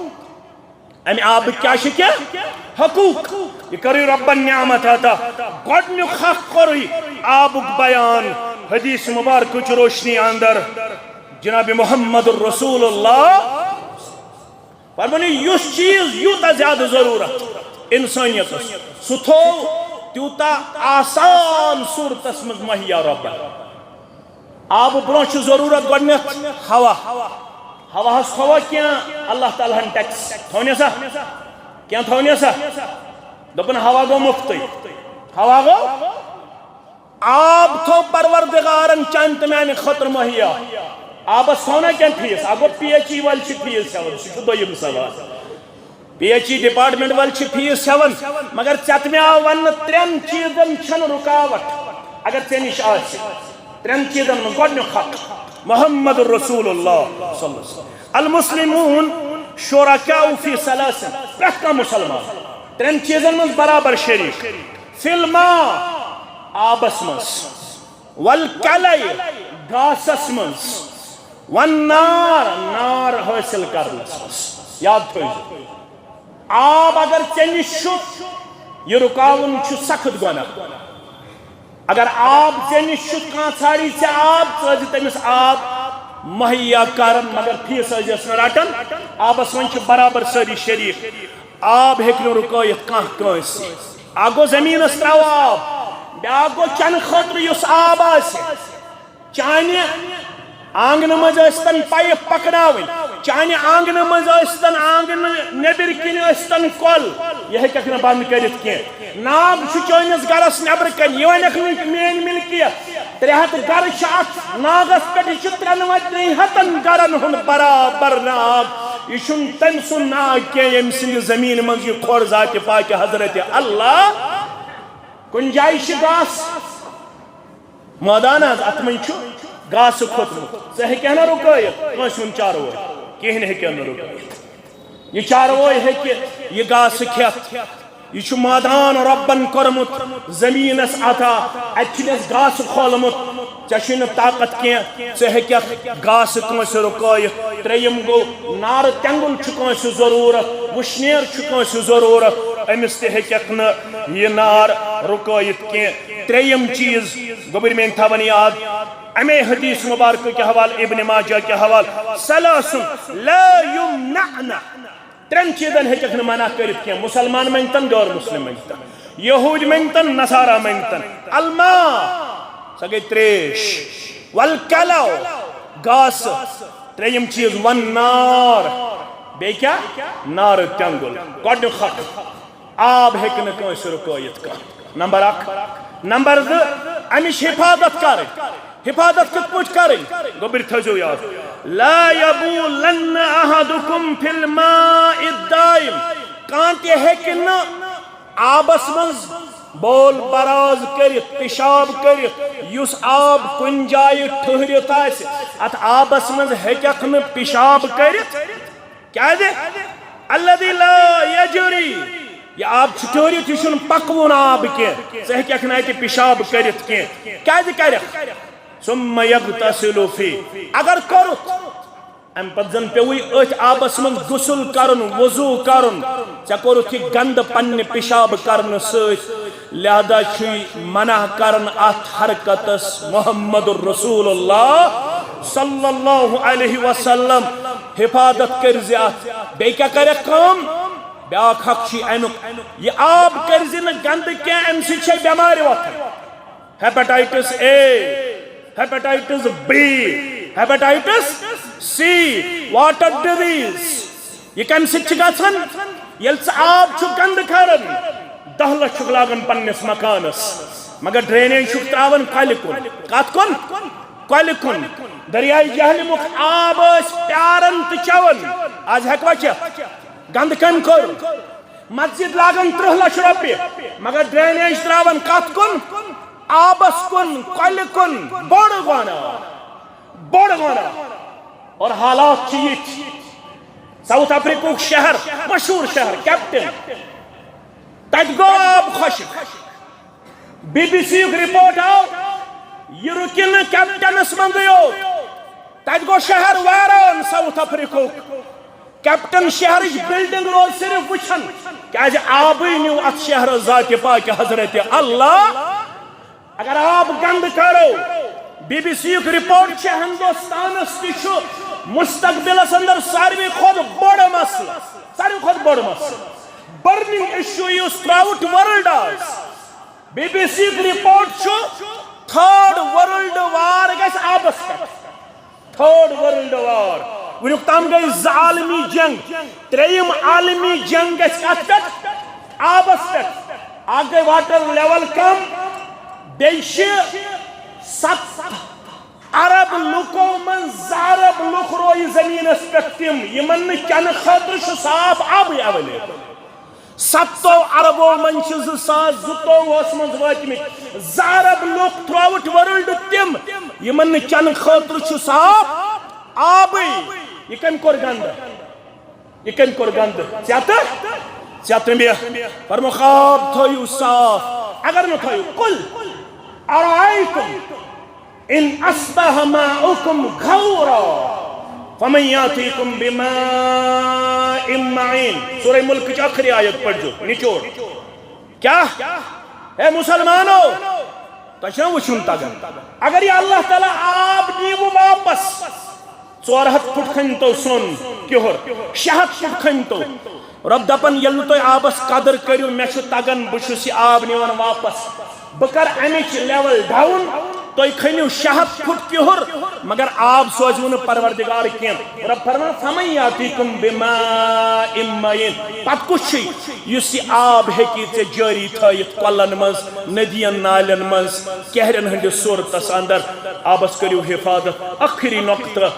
امہِ آبٕکۍ کیٛاہ چھِ کینٛہہ حقوٗق؟ یہِ کٔرٕے رۄبن نعمت عطا۔ گۄڈٕنیُک حق کوٚرُے آبُک بیان حدیث مبارکٕچ روشنی اندر۔ جناب محمد رسول اللہ فرمٲنی، یُس چیٖز یوٗتاہ زیادٕ ضروٗرت انسٲنیتس، سُہ تھوو تیوٗتاہ آسان صوٗرتس منٛز مہیا رۄبن۔ آبہٕ برونٛہہ چھُ ضروٗرت گۄڈٕنیتھ ہوا۔ ہواہس تھووا کینٛہہ اللہ تعالیٰ ہن ٹیکس؟ تھونی سا؟ کینٛہہ تھونی سا؟ دوٚپُن، ہوا گوٚو مُفتٕے۔ ہوا گوٚو آب تھوٚو پروردگارن چانہِ تہٕ میانہِ خٲطرٕ مہیا۔ آبس تھوٚو نا کینٛہہ فیس؟ اَتھ گوٚو پی ایچ ای وٲلۍ چھِ فیس ہٮ۪وان، سُہ چھُ دوٚیِم سوال۔ پی ایچ ای ڈپارٹمنٹ وٲلۍ چھِ فیس ہٮ۪وان، مگر ژےٚ تہٕ مےٚ آو وننہٕ، ترٛٮ۪ن چیٖزن چھنہٕ رُکاوٹ۔ اگر ژےٚ نِش آسہِ، ترٛٮ۪ن چیٖزن منٛز گۄڈٕنیُک حق، محمد رسول اللہ صلی اللہ علیہ وسلم۔ المسلمون شرکاء فی ثلاث، پرٛٮ۪تھ کانٛہہ مُسلمان ترٛٮ۪ن چیٖزن منٛز برابر شریٖک۔ فی الماء، آبس منٛز، والکلئ، گاسس منٛز، والنار، نار حٲصِل کرنس منٛز۔ یاد تھٲیزیو، آب اگر ژےٚ نِش چھُ، یہِ رُکاوُن چھُ سخت گۄناہ۔ اگر آب ژےٚ نِش چھُ، کانٛہہ ژھانٛڈی ژےٚ آب، ژٕ ٲسۍ زِ تٔمِس آب مہیا کران، مگر فیس ٲسۍ زِس نہٕ رٹان۔ آبس منٛز چھِ برابر سٲری شریٖک۔ آب ہیٚکہِ نہٕ رُکٲیِتھ کانٛہہ کٲنٛسہِ۔ اکھ گوٚو زٔمیٖنَس ترٛاوو آب، بیٛاکھ گوٚو چٮ۪نہٕ خٲطرٕ یُس آب آسہِ۔ چانہِ آنٛگنہٕ منٛز ٲسۍتن پایپ پکناوٕنۍ، چانہِ آنگنہٕ منٛز ٲسۍتن آنگنہٕ، نیٚبٕرۍ کِنۍ ٲسۍتن کۄل، یہِ ہیٚککھ نہٕ بنٛد کٔرِتھ کینٛہہ۔ ناگ چھُ چٲنِس گرس نیٚبرٕ کنہِ، یہِ ونکھ نہٕ میٲنۍ ملکیت۔ ترٛےٚ ہتھ گرٕ چھِ اتھ ناگس پٮ۪ٹھ، یہِ چھُ ترٛٮ۪ن وَ-، ترٛٮ۪ن ہتن گرن ہُنٛد برابر ناگ۔ یہِ چھُنہٕ تٔمۍ سُنٛد ناگ کینٛہہ، ییٚمہِ سٕنٛدِ زٔمیٖنہِ منٛز یہِ کھۄر ذاتِ پاکہِ حضرت اللہ۔ کُنہِ جایہِ چھِ گاسہٕ مٲدان حظ، اتھ منٛز چھُ گاسہٕ کھوٚتمُت، ژٕ ہیٚککھ نہ رُکٲیِتھ کٲنٛسہِ ہُنٛد چاروٲے، کِہیٖنۍ ہیٚکہِ نہٕ رُکٲیِتھ۔ یہِ چاروٲے ہیٚکہِ یہِ گاسہٕ کھٮ۪تھ۔ یہِ چھُ مٲدان رۄبن کوٚرمُت زٔمیٖنس عطا، اتہِ چھُ أمِس گاسہٕ کھولمُت۔ ژےٚ چھُے نہٕ طاقت کینٛہہ، ژٕ ہیٚککھ گاسہٕ کٲنٛسہِ رُکٲیِتھ۔ ترٛیٚیِم گوٚو، نارٕ تٮ۪نٛگُل چھُ کٲنٛسہِ ضروٗرت، وٕشنیر چھُ کٲنٛسہِ ضروٗرت، أمِس تہِ ہیٚککھ نہٕ یہِ نار رُکٲیِتھ کینٛہہ۔ ترٛیٚیِم چیٖز گوٚبٕرۍ میٛٲنۍ تھاوَن یاد، اَمے حدیث مبارکہٕ کہِ حوالہٕ، ابن ماجہ کہِ حوالہٕ، ثلاث لا يمنعن۔ ترٛٮ۪ن چیٖزن ہیٚککھ نہٕ منع کٔرِتھ کینٛہہ، مُسلمان مٔنگتن، غٲر مُسلِم مٔنگتن، یہوٗدۍ مٔنگتن، نصارہ مٔنگتن۔ الماء، سۄ گٔے ترٛیش، والکلأ، گاسہٕ، ترٛیٚیِم چیٖز، والنار، بیٚیہِ کیٛاہ؟ نارٕ تٮ۪نٛگُل۔ گۄڈٕنیُک حق، آب ہیٚکہِ نہٕ کٲنٛسہِ رُکٲیِتھ کانٛہہ۔ نمبر اکھ۔ نمبر زٕ، اَمِچ حفاظت کَرٕنۍ۔ حفاظت کِتھ پٲٹھۍ کَرٕنۍ؟ گوٚبٕرۍ تھٲیزیو یاد۔ لا يبولن أحدكم في الماء الدائم۔ کانٛہہ تہِ ہیٚکہِ نہٕ آبس منٛز بول براز کٔرِتھ، پِشاب کٔرِتھ، یُس آب کُنہِ جایہِ ٹھٔہرِتھ آسہِ، اتھ آبس منٛز ہیٚککھ نہٕ پِشاب کٔرِتھ۔ کیازِ؟ الذي لا يجري، یہِ آب چھُ ٹھٔہرِتھ، یہِ چھُنہٕ پکوُن آب کینٛہہ، ژٕ ہیٚککھ نہٕ اتہِ پِشاب کٔرِتھ کینٛہہ۔ کیازِ کرکھ؟ ثم يغتسل فيه، اگر کوٚرُتھ، امہِ پتہٕ زن پیوٚوُے أتھۍ آبس منٛز غسل کرُن، وضو کرُن، ژےٚ کوٚرُتھ یہِ گندٕ پننہِ پِشاب کرنہٕ سۭتۍ، لہذا چھُے منع کران اتھ حرکتس محمد رسول اللہ صلی اللہ علیہ وسلم۔ حفاظت کٔرۍ زِ اتھ۔ بیٚیہِ کیٛاہ کرٮ۪کھ کٲم؟ بیٛاکھ حق چھُے امیُک، یہِ آب کٔرۍ زِ نہٕ گندٕ کینٛہہ، امہِ سۭتۍ چھےٚ بٮ۪مارِ وۄتھان۔ Hepatitis A, hepatitis B, hepatitis C, water disease۔ یہِ کمہِ سۭتۍ چھِ گژھان؟ ییٚلہِ ژٕ آب چھُکھ گنٛدٕ کران، دَہ لَچھ چھُکھ لاگان پننِس مکانس، مگر drainage چھُکھ تراوان کۄلہِ کُن۔ کتھ کُن؟ کۄلہِ کُن۔ دریائے جہلمُک آب ٲسۍ پیاران تہٕ چٮ۪وان، آز ہیٚکوا چٮ۪تھ؟ گنٛدٕ کٔمۍ کوٚر؟ مسجد لاگان ترٕٛہ لَچھ رۄپیہِ، مگر drainage تراوان کتھ کُن؟ آبس کُن، کۄلہِ کُن۔ بوٚڑ گۄناہ، بوٚڑ گۄناہ۔ اور حالات چھِ یِتھۍ۔ ساؤتھ افریقہُک شہر، مشہوٗر شہر کیپٹن، تتہِ گوٚو آب خۄشک۔ بی بی سی یُک رپورٹ آو، یہِ رُکہِ نہٕ کیپٹنس منٛزٕے یوت، تتہِ گوٚو شہر ویران ساؤتھ افریقہُک۔ کیپٹن شہرٕچ بلڈنگ روز صرف وٕچھان، کیازِ آبٕے نیوٗ اتھ شہرس ذاتِ پاکہِ حضرت اللہ۔ اگر آب گنٛدٕ کرو، بی بی سی یُک رپورٹ چھُ، ہندوستانس تہِ چھُ مستقبلس اندر ساروی کھۄتہٕ بوٚڑ مسلہٕ، ساروی کھۄتہٕ بوٚڑ مسلہٕ، burning issue یُس throughout world آز۔ بی بی سی یُک رپورٹ چھُ، third world war گژھِ آبس پٮ۪ٹھ۔ Third world war۔ وٕنیُک تام گٔے زٕ عالمی جنگ، ترٛیٚیِم عالمی جنگ گژھِ کتھ پٮ۪ٹھ؟ آبس پٮ۪ٹھ۔ اکھ گٔے water level کم، بیٚیہِ چھِ ستھ ارب لُکو منٛز زٕ ارب لُکھ روزِ زٔمیٖنس پٮ۪ٹھ تِم، یِمن نہٕ چٮ۪نہٕ خٲطرٕ چھُ صاف آبٕے available۔ ستو اربو منٛز چھِ زٕ ساس زٕتووُہس منٛز وٲتمٕتۍ زٕ ارب لُکھ throughout world تِم، یِمن نہٕ چٮ۪نہٕ خٲطرٕ چھُ صاف آبٕے۔ یہِ کٔمۍ کوٚر گنٛدٕ؟ یہِ کٔمۍ کوٚر گنٛدٕ؟ ژےٚ تہٕ، ژےٚ تہٕ مےٚ۔ فرمو، خواب تھٲیِو صاف۔ اگر نہٕ تھٲیِو، قل ارأيتم إن أصبح ماؤكم غورا فمن يأتيكم بماء معين۔ سورہ ملکٕچ ٲخری آیت پٔرۍزیو، نچوڑ۔ کیٛاہ؟ اے مسلمانو، تۄہہِ چھا وٕچھُن تگان؟ اگر یہِ اللہ تعالیٰ آب نیٖوٕ واپس، ژور ہتھ فُٹ کھنۍ تو سۄن کِہُر، شےٚ ہتھ فُٹ کھنۍ تو۔ رۄب دپان، ییٚلہِ نہٕ تُہۍ آبس قدر کٔرِو، مےٚ چھُ تگان، بہٕ چھُس یہِ آب نِوان واپس۔ بہٕ کرٕ امِچ level down، تُہۍ کھٔنِو شےٚ ہَتھ فُٹ کِہُر، مگر آب سوزِو نہٕ پروردگار کینٛہہ۔ رب فرمان، فمن یاتیکم بماء معین۔ پتہٕ کُس چھُ یُس یہِ آب ہیٚکہِ ژےٚ جٲری تھٲیِتھ کۄلن منٛز، ندین نالین منٛز، کہرٮ۪ن ہٕنٛدِس صورتس اندر؟ آبس کٔرِو حفاظت۔ ٲخری نقطہٕ،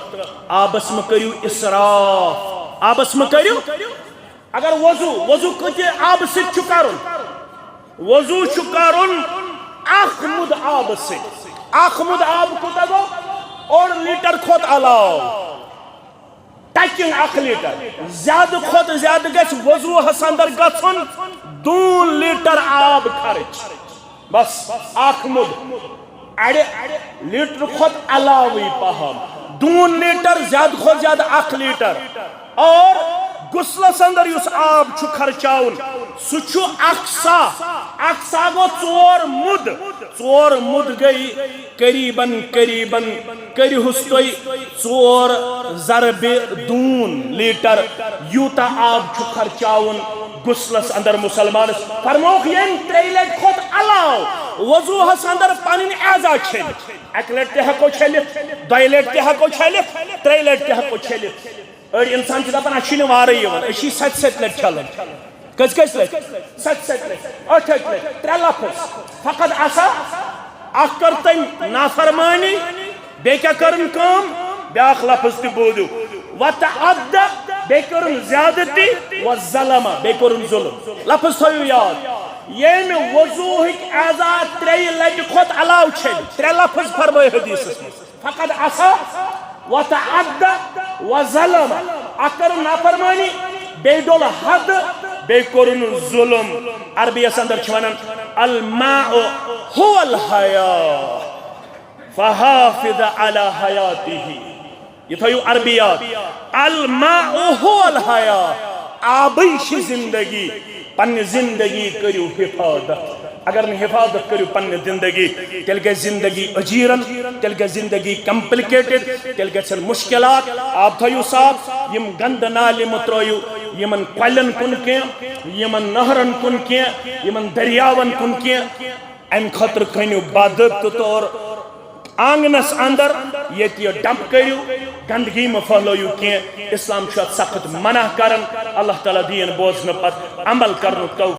آبس مہٕ کٔرِو اسراف، آبس مہٕ کٔرِو۔ اگر وضو، وضو کۭتہِ آبہٕ سۭتۍ چھُ کرُن؟ وضو چھُ کرُن اکھ مُد آبہٕ سۭتۍ۔ اکھ مُد آب کوٗتاہ گوٚو؟ اوٚڑ لیٹر کھۄتہٕ علاوٕ۔ ٹکِنگ اکھ لیٹر۔ زیادٕ کھۄتہٕ زیادٕ گژھِ وضوٗہس اندر گژھُن دوٗن لیٹر آب خرٕچ۔ بس، اکھ مُد۔ اڑِ لیٹر کھۄتہٕ علاوٕے پہم۔ دوٗن لیٹر، زیادٕ کھۄتہٕ زیادٕ اکھ لیٹر۔ اور غسلس اندر یُس آب چھُ خرچاوُن، سُہ چھُ اکھ سا۔ اکھ سا گوٚو ژور مُد۔ ژور مُد گٔے قریباً، قریباً کٔرِہُس تُہۍ ژور ضربِ دوٗن لیٹر۔ یوٗتاہ آب چھُ خرچاوُن غسلس اندر مسلمانس۔ فرمووُکھ، ییٚمۍ ترٛیٚیہِ لٹہِ کھۄتہٕ علاوٕ وضوٗہس اندر پنٕنۍ اعضا چھٔلِتھ۔ اکہِ لٹہِ تہِ ہٮ۪کو چھٔلِتھ، دۄیہِ لٹہِ تہِ ہٮ۪کو چھٔلِتھ، ترٛیٚیہِ لٹہِ تہِ ہٮ۪کو چھٔلِتھ۔ أڑۍ انسان چھِ دپان، اسہِ چھُنہٕ وارٕے یِوان، أسۍ چھِ سَتہِ سَتہِ لٹہِ چھلان۔ کٔژِ کٔژِ لٹہِ؟ سَتہِ سَتہِ لٹہِ، ٲٹھِ ٲٹھِ لٹہِ، ترٛےٚ لفظ۔ فقط عصا، اکھ کٔر تٔمۍ نافرمٲنی، بیٚیہِ کیٛاہ کٔرٕن کٲم؟ بیٛاکھ لفظ تہِ بوٗزِو، وتعدی، بیٚیہِ کٔرٕن زیادتی، وظلم، بیٚیہِ کوٚرُن ظلم۔ لفظ تھٲیِو یاد، ییٚمہِ وضوٗہٕکۍ اعضا ترٛیٚیہِ لٹہِ کھۄتہٕ علاوٕ چھٔلۍ، ترٛےٚ لفظ فرمٲے حدیثس منٛز۔ فقط عصا وتعدی وظلم، اکھ کٔرٕن نافرمٲنی، بیٚیہِ ڈوٚل حد، بیٚیہِ کوٚرُن ظلم۔ عربی یس اندر چھِ ونان، الماء هو الحیاة فحافظ علی حیاته۔ یہِ تھٲیِو عربی یاد، الماء هو الحیاة، آبٕے چھِ زندگی۔ پننہِ زندگی کٔرِو حفاظت۔ اگر نہٕ حفاظت کٔرِو پننہِ زندگی، تیٚلہِ گژھِ زندگی اجیرن، تیٚلہِ گژھِ زندگی کمپلیکیٹڈ، تیٚلہِ گژھن مشکلات۔ آب تھٲیِو صاف، یِم گندٕ نالہِ مہٕ ترٲیِو یِمن کۄلٮ۪ن کُن کینٛہہ، یِمن نہرن کُن کینٛہہ، یِمن دٔریاون کُن کینٛہہ۔ امہِ خٲطرٕ کھٔنِو بدر تہٕ تور آنگنس اندر، ییٚتہِ یہِ ڈمپ کٔرِو، گندگی مہٕ پھٔہلٲیِو کینٛہہ۔ اسلام چھُ اتھ سخت منع کران۔ اللہ تعالیٰ دِیِن بوزنہٕ پتہٕ عمل کرنُک توفیق۔